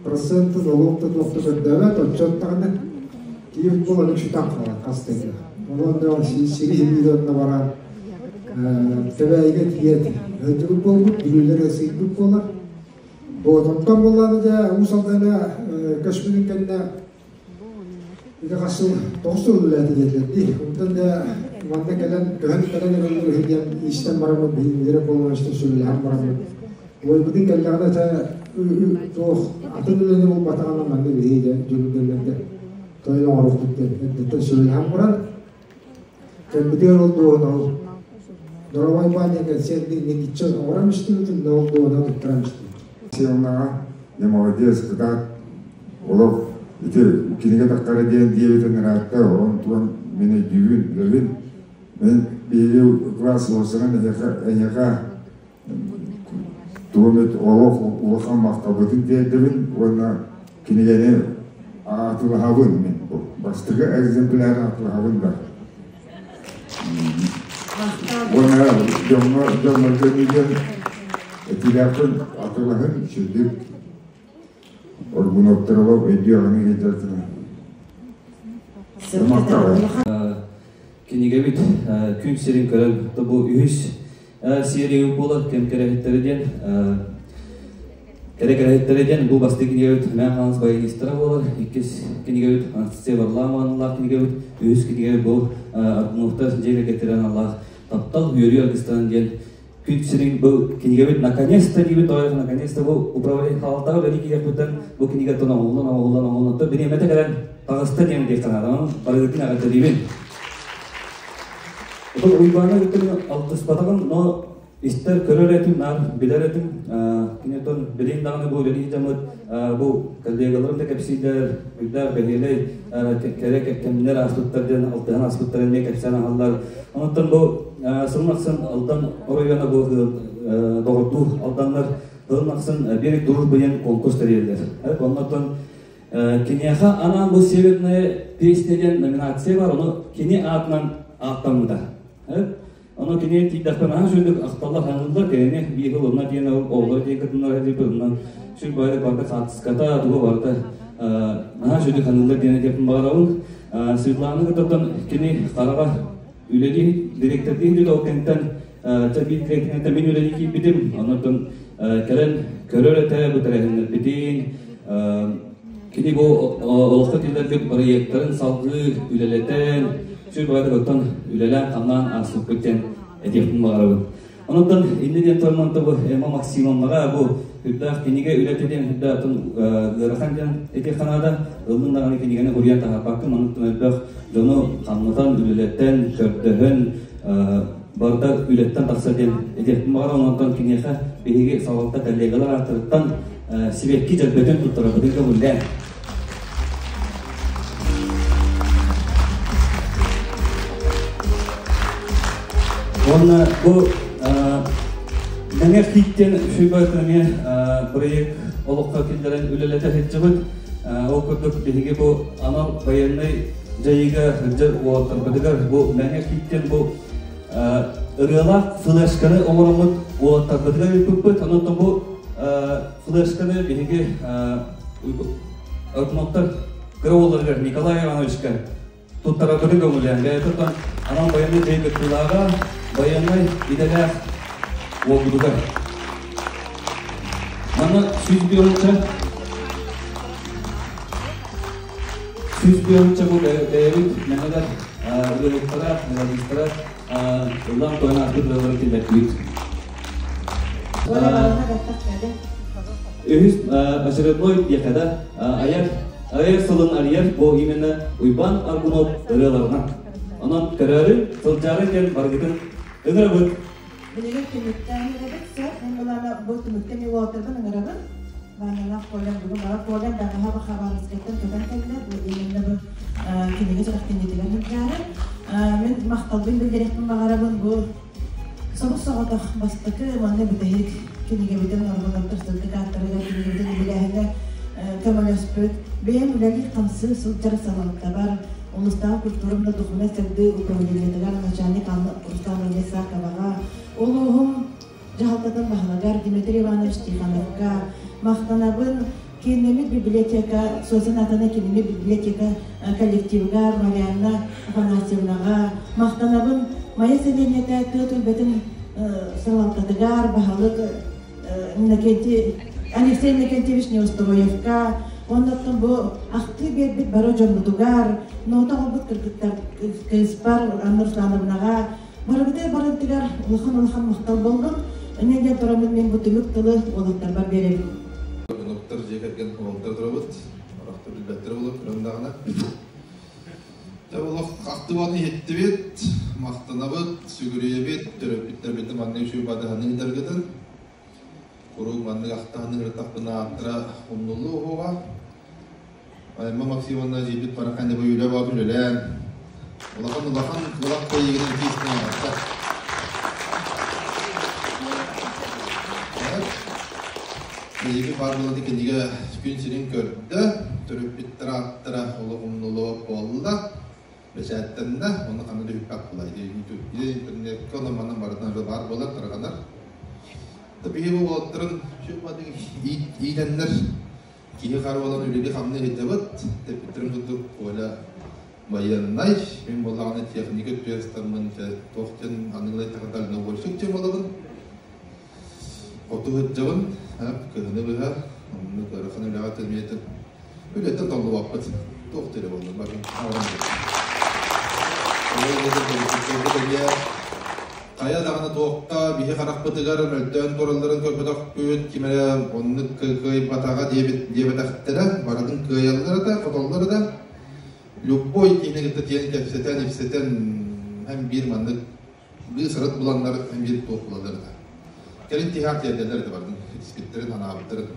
проценты налог да туох да көрдөөбөт, отчуоттаҕына Киев буолан үксүтэн хаалар хас да Онон да сири сибиир онно баран Тэбээйигэ тиийэн ыалдьыбыт буолбут, бүлүүлэр сыыйбыт буолар. Вот, онтон буоллаҕына дьэ Уус Алдана көспүтүн кэннэ ити хас сыл, 9 сыл үлэлээтэ диэтилэр дии. Онтон дьэ манна кэлэн, көһөн кэлэн эрэллэр үһү диэн истэн бараммыт, биһиги полностью сүбэлэһэн бараммыт. Уойбутун кэллэҕинэ дьэ туох атын үлэни булбатаҕына манна биһиги дьэ дьүрүлгэллэргэ тойон оҥоруохпут диэн эрдэттэн сүбэлэһэн баран кэлбитигэр ол дуоһун ол Доровой Ваня кэнсиэрди ньигиччи оҥорон истибитим да ол дуоһуна туттаран истибит. Сыалнаҕа не молодец, кытаат олох ити кинигэ таххара диэн диэбитин ыраатта, онтуон мин өйдүүбүн, билэбин. Мин биһиги класс уопсайынан эһиэхэ эһиэхэ тугу эмит олох улахан махталбытын тиэрдэбин уонна кинигэни аатылаһабын мин бу бастакы экземпляр аатылаһабын да уонна дьоҥҥо дьоннорго диэн этиилээхпин атылаһын сүрдүк оргуноптарова өйдүөҕүнү киирдэртина Кинигэбит күн сирин көрөн бу үһүс серия буолар кэм кэрэһиттэрэ диэн кэрэ кэрэһиттэрэ диэн бу бастакы кинигэбит Мээн Хаҥалас баянистара буолар иккис кинигэбит Анастасия Варламова аналлаах кинигэбит үһүс кинигэбит бу Аргуновтар дьиэ кэргэттэрэ аналлаах таптал үөрүү аргыстарын диэн күн сирин бу кинигэбит наконец-то диибит тоойох наконец-то бу управление хаалтаҕа бэри киириэхпиттэн бу кинигэттэн оҥоһуллан оҥоһуллан оҥоһуллан бириэмэтэ кэлэн таҕыста диэн диэх санаатым барыгытын эҕэрдэлиибин. Отон Уйбааны кытта мин алтыспатаҕым, но истэр, көрөр этим, наар билэр этим. Кини отон билин даҕаны бу үлэлии дьаммыт бу коллегаларым да кэпсииллэр, үрдээх бэһиэлэй кэрэ кэмнэр ааспыттар диэн алтыһан ааспыттар эмиэ кэпсээн аһаллар. Онтон бу сылын ахсын Алдан оройуона бу доҕордуу Алданнар сылын ахсын Берег дружбы диэн конкурс тэрийэллэр. Оннотон Киниэхэ анаан бу «Северная песня» диэн номинация бар, ону кини аатынан ааттаммыта. Ону кини тиийдэхпинэ наһаа сүрдүк ахталлар хаҥыллар, кинини биир сыл онно диэн оҕолор диэн кытыннар диэбит, онно сүр бары барыта хаартыската, тугу барыта наһаа сүрдүк хаҥыллар диэн этиэхпин баҕарабын. Светлана кытта кини хараҕа үлэлии дириэктэрдиин дьүдэ ол кэнтэн чэ биир киһитинэн мин үлэлии киирбитим, оннуттан кэлэн көрөр этэ бу тэрээһиннэрбитин, кини бу олоххо киллэрбит бырайыактарын салгыы үлэлэтэн, сүр баҕатык оттон үлэлээн-хамнаан ааспыппыт диэн этиэхпин баҕарабын. Онон иннэ диэн туран бу Эмма Максимовнаҕа бу үрдээх кинигэ үлэтэ диэн үрдээх ыарахан диэн этиэххэ наада. Ыллын даҕаны кинигэни уруйан таһаарбакка маннык элбэх дьону хамнатан, үлэлэтэн, көрдөһөн барыта үлэттэн тахсар диэн этиэхпин баҕарабын. Онтон киниэхэ биһиги салалта коллегалар ааттарыттан сибэкки дьөрбөтүн туттарарбытын көҥүллээн. Уонна бу Мэҥэ Тииттэн сүбэ эмиэ проект олоххо киллэрэн үлэлэтэ сылдьыбыт. Ол курдук биһиги бу анал байыаннай дьайыыга сылдьар уолаттарбытыгар бу Мэҥэ Тииттэн бу ырыалаах флешканы оҥороммут уолаттарбытыгар ыыппыппыт. Онон бу флешканы биһиги Аргуновтар кыра уолларыгар Николай Ивановичка туттарарбытын көҥүлээн бэйэтэ оттон анал байыаннай дьайыы кыттыылааҕа байыаннай идэлээх уолбутугар. Манна 101 бу бэйэбит мэҥэлэр ырыаһыттара, мелодистара ыллаан туһан ааспыт ырыалары киллэрдибит. Үһүс очередной диэхэ да айар айар сылын арыйар бу именно Уйбаан Аргунов ырыаларынан. Онон көрөөрү, сылдьаары диэн барыгытын ыҥырабыт. Билигин түмүктээн эрэбит, сөп. Мин былаана бу түмүктэн уолаттарбын ыҥырабын. Ванялаах Коля бүгүн бара Коля бэҕэһээ Хабаровскайтан көтөн кэллэ. Бу именно бу кинигэ сүрэхтэниитигэр сылдьаары. Мин махталбын биллэриэхпин баҕарабын бу. Собус-соҕотох бастакы манна бүтэһик кинигэбитин Аргыновтар сырдык ааттарыгар кинигэбитин үбүлээһиҥҥэ көмөлөспүт, бэйэм үлэлии-хамсыы сылдьар салалтабар, улуустааҕы культура уонна духовнай сайдыы управлениетыгар начальник Анна Руслановна Исаковаҕа, улууһум дьаһалтатын баһылыгар Дмитрий Иванович Тихоновка махтанабын. Кииннэммит библиотека, Созан атына кинини библиотека коллективыгар Марианна Афанасьевнаҕа махтанабын. Майа сэлиэнньэтэ тыа түөлбэтин салалтатыгар баһылык Иннокентий, Алексей Иннокентьевич Неустроевка, оннуттан бу ахтыы биэрбит бары дьоммутугар, нота оҥорбут кыргыттар кыыспар Анна Руслановнаҕа барыбытыгар барытыгар улахан-улахан махтал буоллун. Инньэ диэн тураммын мин бу түмүк тылы уолаттарбар биэрэбин. Оноптор дьиэ кэргэн уолаттар турабыт. Орохтор билбэттэрэ буолуо көрөн даҕаны. Дьэ олох ахтыбаны иһиттибит, махтанабыт, сүгүрүйэбит, төрөппүттэрбитин маннык үчүгэй бадыһаны ыытаргытын. Куруук маннык ахтаһаны ырытахпына ааттара умнуллуо уһуоҕа. Эмма Максимовна дьиэбит барахан дьэ үлэ боот үлэлээн улахан улахан кылах кыайыгын киистэн аҕатта. Биһиги баар буолан кинигэ күн сирин көрдө, төрөппүттэр ааттара олох умнуллубат буолла, бэчээттэннэ, уонна ханна да бүппэт буолла. Интернетка онон манан барытынан баар буолар, тарҕанар. Биһиги бу уолаттарын иитэннэр киһи хара буолан үлэли-хамны ыйдыбыт. Тэппиттэрин курдук Коля байыаннай, мин буоллаҕына техника өттүгэр туох диэн аныгылай дальнобойщик диэн буолабын. Хоту сылдьабын, кыһыны быһа, оннук ыарахан үлэҕэ тэмиэтин үлэттэн толлубаппыт. Туох да буолла, бары хайа даҕаны туохха биһи харахпытыгар мөлтөөн туралларын көрбөтөхпүт, ким эрэ оннук кыайбатаҕа диэбит диэбэтэхтэрэ, барытын кыайаллара да, хотоллоро да, любой киһини кытта тиэн кэпсэтэн, ипсэтэн һэм биир маннык быыс-арыт буланнар һэм биир туох булаллар да. Кэлин тиһээх тиэрдэллэр да бардын, испиттэрин, анаабыттарын.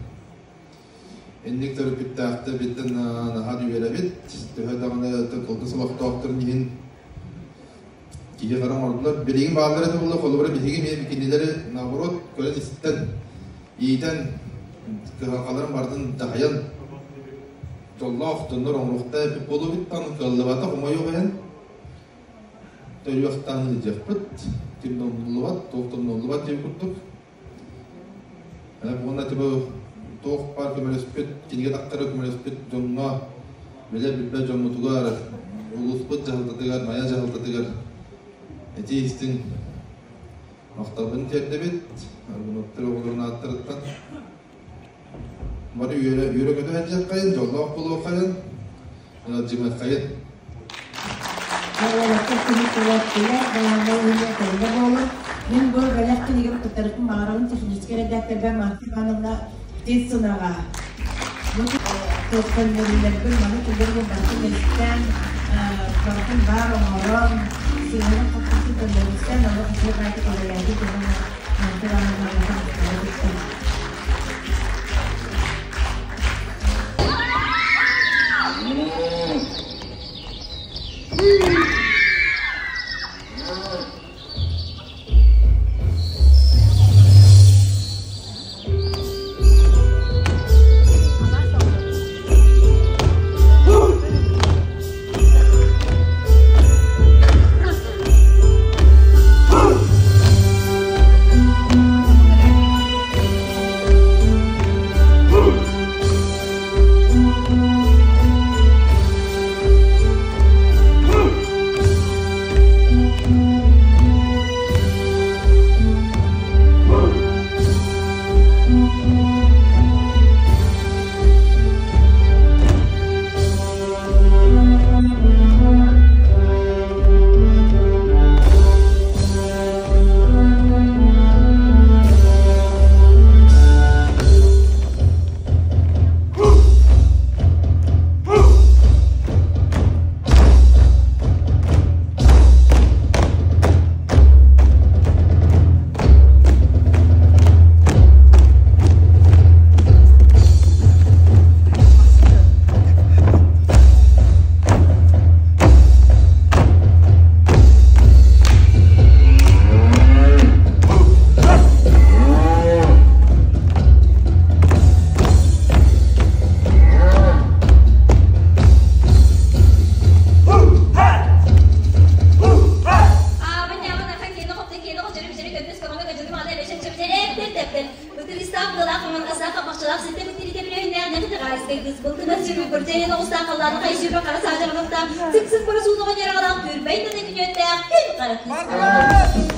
Инник төрөппүттээхтэр биттэн наһаа үөрэбит, төһө даҕаны кылгас олохтоохторун иһин киһи хара оҥордулар. Билигин бааллар этэ буолла, холобура биһиги эмиэ кинилэри наоборот көрөн истэн, иитэн, кыһалҕаларын барытын дьаһайан, дьоллоох дьоннор оҥоруохтаах эбит буолуо эбит кыаллыбатах умайуох иһин төрүөхтаан ыдьыахпыт, ким да умнуллубат, туох да умнуллубат диэн курдук. Уонна типа туох баар көмөлөспүт, кинигэ тахтара көмөлөспүт дьоҥҥо, билэ-билбэт дьоммутугар, улууспут дьаһалтатыгар, Майа дьаһалтатыгар этии истиҥ махталбын тиэрдэбит. Аргуноттар оҕолорун ааттарыттан бары үөрэ үөрэ көтө сылдьыаххайын, дьоллоох буолуоххайын, ыалдьымыаххайын. Уолаттар күнү туруортулар, балаҕаҥҥа уһуйа этэҥҥэ буолун. Мин бу бэлэх кинигэм туттарытын баҕарабын техническэй эрэдээктэрбэр Марфа Ивановна Птицынаҕа. Бу көннөрүүлэрбин маны түгэн барытын истэн, барытын баар оҥорон, сыыһарын хаппытын көннөрүстэн, ону үчүгэй баайдык үлэлээбит уонна Марфа Ивановна улахан махтала туттум. Алчалаах сэтэ бытырыта бүрүөһүннээх нэхи хаайскай кыыс былтына сүрү бырдьайын оҕустаах халлааны хайсүбэ хара саадьаҕалахтаах сып-сып бара сууноҕо ньараҕалаах түүрбэй тана күнүөттээх күн хара кыыс.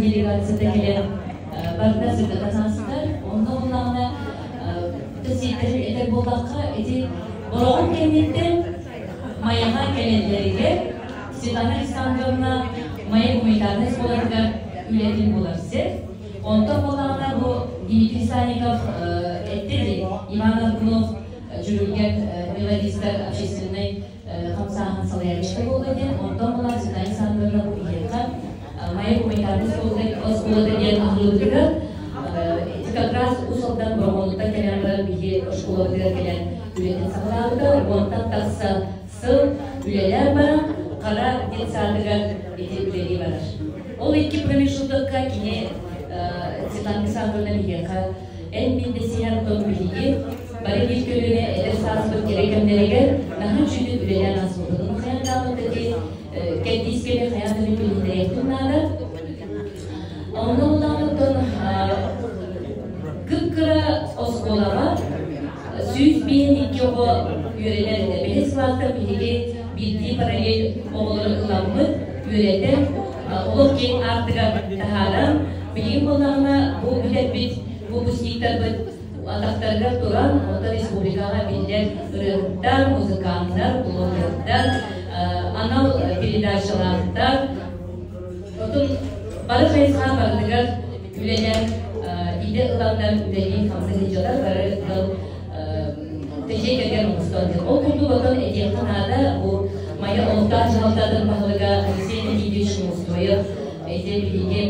Делегацията кэлэн барда сырдата саастар. Онно буллаҕына сиэттэрин этэр буоллахха, ити Бороҕон кэнниттэн Майаҕа кэлэллэригэр Светлана Александровна Майа гуманитарнай оскуолатыгар үлэтин булар сир. Онтон буоллаҕына бу Дмитрий Санников этти дии, Иван Аргунов дьүрүлгэн мелодистар общественнай хамсааһын салайааччыта буолла диэн, онтон буолан Светлана Александровна бу биһиэхэ Майа гуманитарнай оскуолата диэн аһыллыбытыгар ити как раз Уус Алдан Бороҕонуттан кэлэн баран биһи оскуолабытыгар кэлэн үлэтин саҕалаабыта. Уонтан тахса сыл үлэлээн баран Хара детсадыгар ити үлэлии барар. Ол икки промежутокка кини Светлана Александровна биһиэхэ эн мин дэсиһэн тон биһиги бары биир көлүөнэ эдэр сааспыт кэрэ кэмнэригэр наһаа үчүгэй үлэлээн ааспытын хайаан даҕаны кэрдиис кэми хайаан да билиһиннэриэхпин наада. Онно улаанаттан кып-кыра оскуолаҕа 152 оҕо үөрэнэр этэ. Бэһис кылаастан биһиги биирдии параллель оҕолору ыламмыт, үөрэтэн, олох киэҥ аартыгар таһааран, билигин буоллаҕына бу бүтэрбит выпускниктарбыт атахтарыгар туран, онтон республикаҕа биллэр ырыаһыттар, музыканнар, блогердар, анал передачалаахтар, отун бары хайысха барытыгар үлэлэр идэ ыланнар үлэлии хамсыы сылдьаллар, бары ыал дьиэ кэргэн оҥостон. Ол курдук отон этиэххэ наада, бу Майа олохтоох дьаһалтатын баһылыга Алексей Никитич Неустроев ити биһиги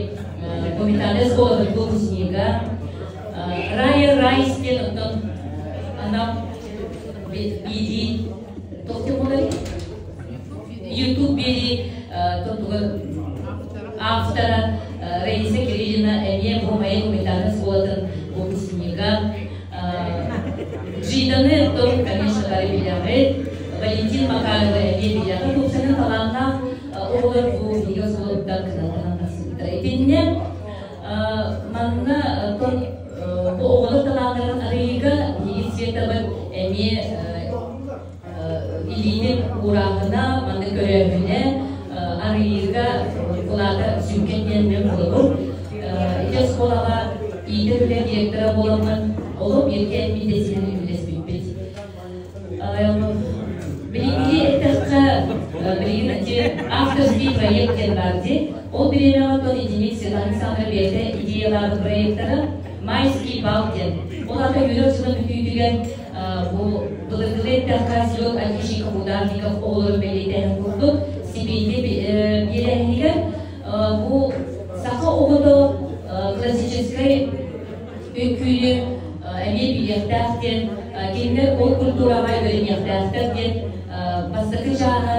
гуманитарнай оскуолабыт выпускнига Рая Райс диэн оттон анал биирии туох диэн буоларый? YouTube биэрии автора Раиса Кириллина эмиэ бу Майа гуманитарнай оскуолатын выпускнига. Джиданы оттон, конечно, бары билэҕит. Валентин Макарова эмиэ билэҕит. Тупсанын талааннаах оҕолор бу биһиги оскуолабыттан кынаттанан тахсыбыттара. Итиннэ Манна оттон бу оҕолор талааннарын арыйыыга биһиги Светабыт эмиэ илиитин уурааһына, манна көрөөһүнэ арыйыыга кылаата сүҥкэн диэн мен холобур. Ити оскуолаҕа иитэр үлэ директора буоламмын олох бииргэ мин дэсиһэн үлэлэспиппит. Билиҥҥи эттэххэ, билигин ити авторский проект диэн баар дии. Ол бириэмэҕэ оттон итини Светлана Александровна бэйэтэ идеялаабыт проектара «Майский бал» диэн. Ол аата үөрэх дьыла бүтүүтүгэр бу былыргылыы эттэххэ слет айтишников, ударников оҕолорун бэлиэтээһин курдук стипендия биэрээһинигэр бу саха оҕото классическай үҥкүүнү эмиэ билиэхтээх диэн кинилэр ол культураҕа таба үөрэниэхтээхтэр диэн бастакы чааһа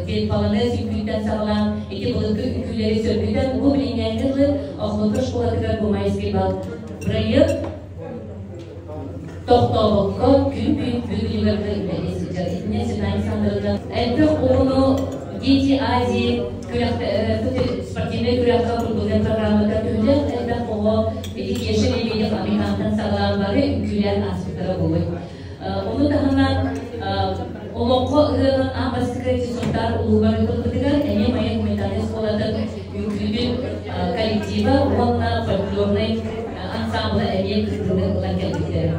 диэн полонез үҥкүүттэн саҕалаан ити былыргы үҥкүүлэри сөргүтэн бу билиҥҥээҥҥи дылы Охлопка школатыгар бу майский бал бырайыак тохтообокко күн бүгүнүгэр үлэлии сылдьар. Итиннэ Светлана Александровна элбэх оҕону Дети Азии спортивнай күрэххэ культурнай программата төһөлөөх элбэх оҕо ити Кеша Лебедев Американтан саҕалаан бары үҥкүүлээн ааспыттара буолуой. Ону таһынан Олоҥхо ыһыаҕын аан бастакы Сунтаар улууһугар ыытыллыбытыгар эмиэ Майа гуманитарнай оскуолатын үҥкүүтүн коллектива уонна фольклорнай ансамбла эмиэ кыттыыны ылан кэлбиттэрэ.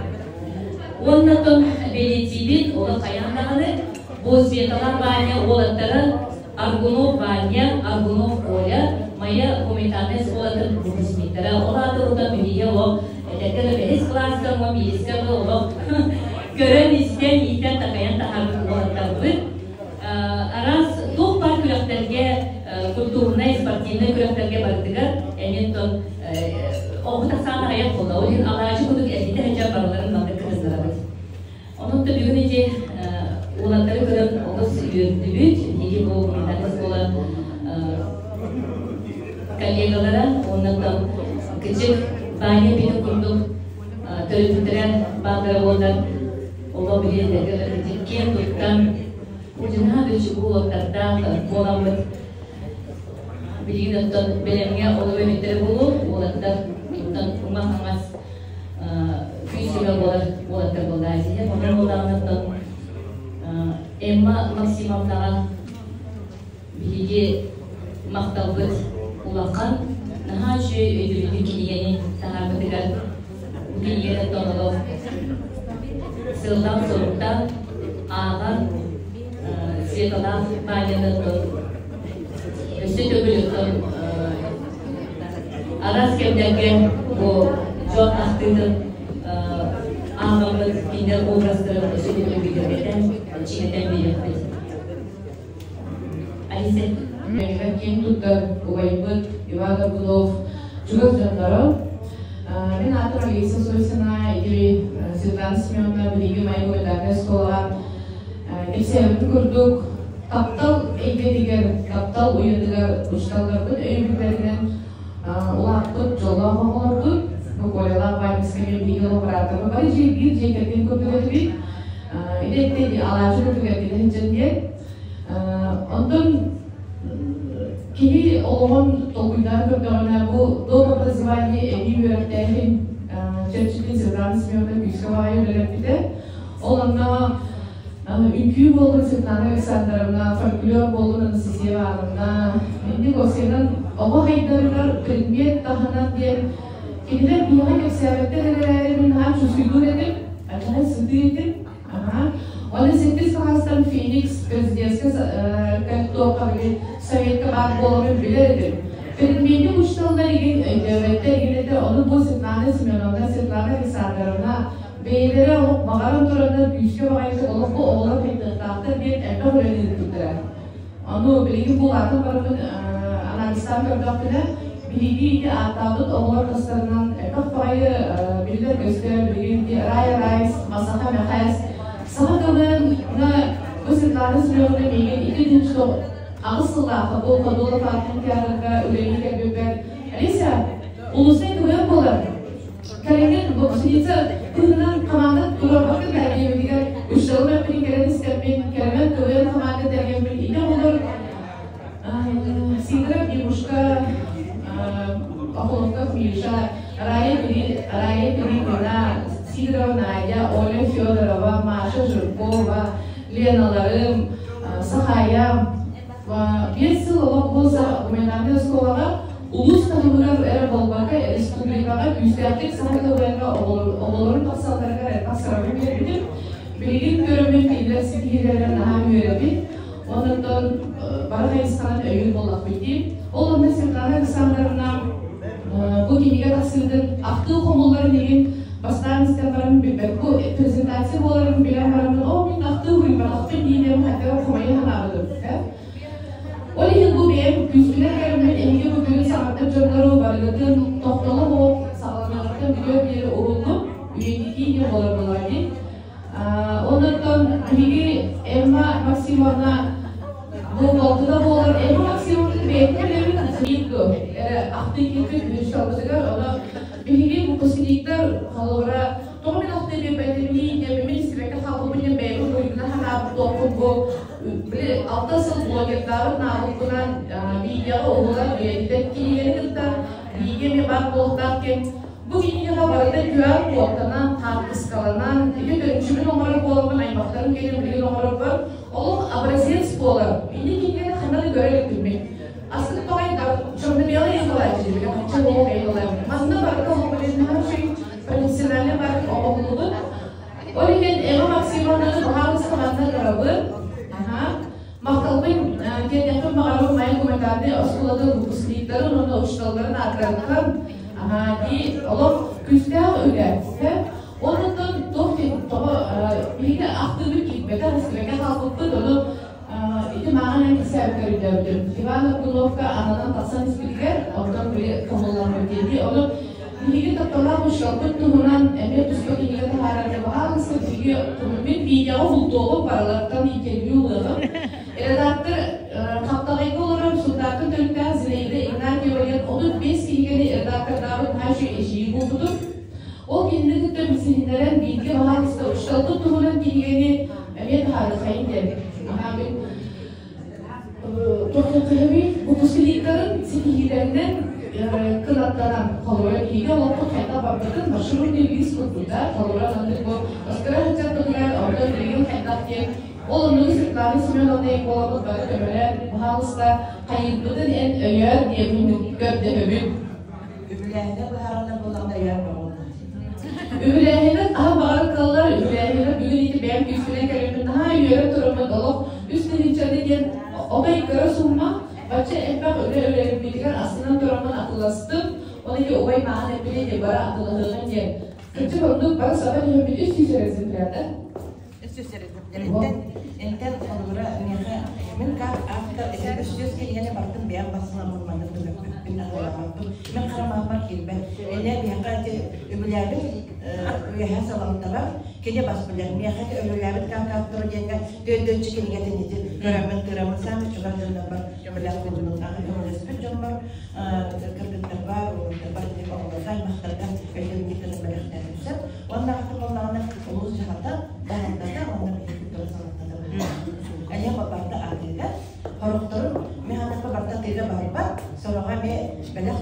Уонна оттон бэлиэтиибит олох хайаан даҕаны бу Светалаах Ваня уолаттара Аргунов Ваня, Аргунов Оля Майа гуманитарнай оскуолатын выпускниктара. Ол аата утан биһиги олох этэргэ да бэһис кылааска уон биирискэ олох көрөн, истэн, иитэн, такайан таһаарбыт уолаттарбыт. Араас туох баар күрэхтэргэ, культурнай, спортивнай күрэхтэргэ барытыгар эмиэ оттон оҕо тахсаан аҕыйах буолла. Ол иһин алаадьы курдук эргитэ сылдьан барыларын маннык кытыннарабыт. Онон да бүгүн ити уолаттары көрөн олус үөрдүбүт. Биһиги бу гуманитарнай оскуола коллегалара уонна там кычык Ваня били курдук төрөппүттэрэ бааллара буоллар олох билиэтэргэ киэн туттан удьунаа да уолаттардаах буоламмыт билигин оттон бэлэмҥэ олору эбиттэрэ буолуо уолаттар туттан уҥа-хаҥас күүс-көмө буолар уолаттар буолла Азия. Онон буоллаҕына Эмма Максимовнаҕа биһиги махталбыт улахан. Наһаа үчүгэй өйдөбүнньүк кинигэни таһаарбытыгар бу кинигэни оттон сыаллаах-соруктаах ааҕар Светалаах Ваняны оттон өссө төгүл оттон араас кэмнэргэ бу дьон ахтыытын ааҕаммыт кинилэр образтарын өссө төгүл бигэргэтэн, чиҥэтэн биэриэхпит. Алиса. Киэн туттар убайбыт Иван Аргунов чугас дьонноро. Мин аатым Алиса Сосина, ити Светлана Семеновна билиги Майа гуманитарнай оскуолаҕа кэпсээбитин курдук таптал эйгэтигэр, таптал уйатыгар учууталларбыт өйөбүллэринэн улааппыт дьоллоох оҕолорбут. Бу Колялаах Ванечка мен биһиги операторы бары дьиэ биир дьиэ кэргэн курдук этибит. Ити алаачы курдук эргитэ сылдьан диэн. Онтон киһи олоҕун толкуйдаан көрдөҕүнэ бу доп образование эбии үөрэхтээһин чэрчитин Светлана Семеновна күүскэ баҕайы үлэлэппитэ. Ол онно үҥкүү буоллун Светлана Александровна, фольклор буоллун Анастасия Ивановна, инник осенан оҕо хайдарыгар предмет таһынан диэн кинилэр биһиэхэ кэпсээбэттэр эрээри мин наһаа чувствуйдуур этим, ачаһа сытыы этим. Ага. Оны сэттис кылаастан Феникс президентскэй туохха били советка баар буоларын билэр этим. Предмети учителлар игин өйдөөбөттөр игин этэ, ону бу Светлана Семеновна, Светлана Александровна бэйэлэрэ олох баҕаран тураннар күүскэ баҕайытык олох бу оҕолор хайдыахтаахтар диэн элбэх үлэни ыыппыттара. Ону билигин бу улаатан бараммын анализтаан көрдөхпүнэ, биһиги ити ааттаабыт оҕолор тастарынан элбэх баҕайы биллэр-көстөр билигин ити Рая Райс, Масаха Мэхээс, саха тылын бу Светлана Семеновна миигин ити тынчы аҕыс сыллаахха бу Ходулов аатын театрга үлэлии кэлбиппэр Алиса, улуустай кыбыан буолар. Кэлиҥҥин выпускница кыһынан хамаанда туруорбакка да диэбитигэр үчүгэй эппитин кэлэн истэммин, кэлэмэн кыбыан хамаанда тэрийэммин ити оҕолор Сидоров Ивушка, Охлопков Миша, Рая Пилипина, Сидорова Надя, Оля Федорова, Маша Жиркова, Леналарым, Сахая. Биэс сыл олох бу гуманитарнай оскуолаҕа улуус таһымыгар эрэ буолбакка, республикаҕа күүстээхтик саха тылларга оҕолорун тахсалларыгар элбэх сырабын биэрбитим. Билигин көрөммүн кинилэр ситиһиилэрэ наһаа үөрэбин. Онон бары хайысханан өйүүр буоллахпыт дии. Ол онно Светлана Александровна бу кинигэ тахсыытын ахтыы хомулларын иһин бастаан истэн баран билбэт. Бу презентация буоларын билэн бараммын, оо мин ахтыы уһуйбатахпын дии диэн хотя хомойо санаабытым. Ол иһин бу бэйэм күүспүнэн кэлэммин эһиги бу бүгүн саҥардар дьоннору барыгытын тохтоло суох саҕаланыаҕыттан бүтүөр диэри уһуллум, үйэтитии диэн буолар буоллаҕа дии. Онон Онтон биһиги Эмма Максимовна бу балтыта буолар. Эмма Максимовна бэйэтин билэбин биир ахтыы киирбит үһүс ону биһиги выпускниктар холобура тоҕо мин ахтыы биэрбэтимий диэн мин истибэккэ хаалбыппын диэн бэйэбин буруйбунан санаабыт туохпун бу били 6 сыл блогердаабыт наабыппынан видеоҕа уһулан үйэтитэн кинигэни кытта бииргэ эмиэ баар буолуохтаах диэн бу кинигэҕэ барыта QR кодтанан, хаартыскаланан, ити төрүччүбүн оҥорор буоламмын аймахтарым кэлин билигин оҥорорбор олох образец буолар. Ини кинигэни ханна да көрө иликпин. Астык баҕай черно-белый язылааччы, хачча олох язылааччы. Манна барыта олох билин профессиональный барык оҥоһуллубут. Ол иһин Эва Максимовнаны баһаалыста манна ырабын. Махталбын тиэрдиэхпин баҕарабын Майа гуманитарнай оскуолатын выпускниктарын уонна учууталларын ааттарыттан. Ди олох күүстээх үлэ. Оннуттан туох тоҕо биһиги ахтыыбыт киирбэтэх, истибэккэ хаалбыппыт, ону ити мааҕын эн кэпсээбит көрүдөөбүтүм. Иван Аргуновка ананан тахсан испитигэр, онтон били хомулламмыт диэки. Ону биһиги тапталлаах учууталбыт туһунан эмиэ туспа кинигэ таһаарарга баҕалыста биһиги мин видеоҕа бултуоҕум барыларыттан интервью ылыаҕым. Редактор Хаптаҕайга олорор Сунтаартан төрүттээх Зинаида Игнатьева диэн 35 кинигэни редактордаабыт наһаа үчүгэй эдьиийи булбутум. Ол кинини кытта билсиһиннэрэн бииргэ баһаалыста учууталбыт туһунан кинигэни эмиэ таһаарыаххайын диэн. Аһаа мин туохтаахыһыбый выпускниктарын ситиһиилэринэн кынаттанан холобура биһиги олохпут хайдах барбытын маршрутный лист курдук да холобура маннык бу оскуола сылдьарбытыгар онтон билигин хайдах диэн ол оннугу Светлана Семеновна буолабыт бары көмөлөөн баһаалыста хайыырбытын эн өйөөр диэбин көрдөһөбүн. Үбүлээһинэ быһаарыллар буоллаҕына өйөөр бөҕөлөр. Үбүлээһинэ хаһан баҕарар кыаллар, үбүлээһинэ бүгүн ити бэйэм күүспүнэн кэлбиппин наһаа үөрэ тураммын олох үс тыһыынчаны диэн отой кыра сумма бачча элбэх үлэ үлэлиппитигэр астынан тураммын атыыластым. Ол ити убай мааҕын эппитэ ити бары атыылаһыаҕын диэн. Кырдьык оннук бары саба түһэммит 300 экземплярда. 300 экземплярыттан энтэн холобура миэхэ мин как автор ити 300 кинигэни бартын бэйэм бассыламмын маннык төлөппүппүн атыылаабаппын. Мин харамаахпар киирбэт. Эне миэхэ ити үбүлээбит үөһэ салалталар кини бас билэр. Миэхэ ити өлүүлээбит как автор диэҥҥэ түөртүнчү кинигэтин ити көрөммүн тыыраммын саамай чугас дьоннорбор көмөлөөх буолунун аҕа көмөлөспүт дьоммор кыргыттарбар, уолаттарбар ити оҕолорго аймахтарга өйдөбүнньүктэрин бэлэхтээбитим сөп. Уонна аҕата буоллаҕына улуус дьаһалта дьаһалтата уонна биһиги культура салалтата Эмиэ барыта атыыга. Сорохторун мен анаппа барыта атыыга барбат, сороҕо эмиэ бэлэх.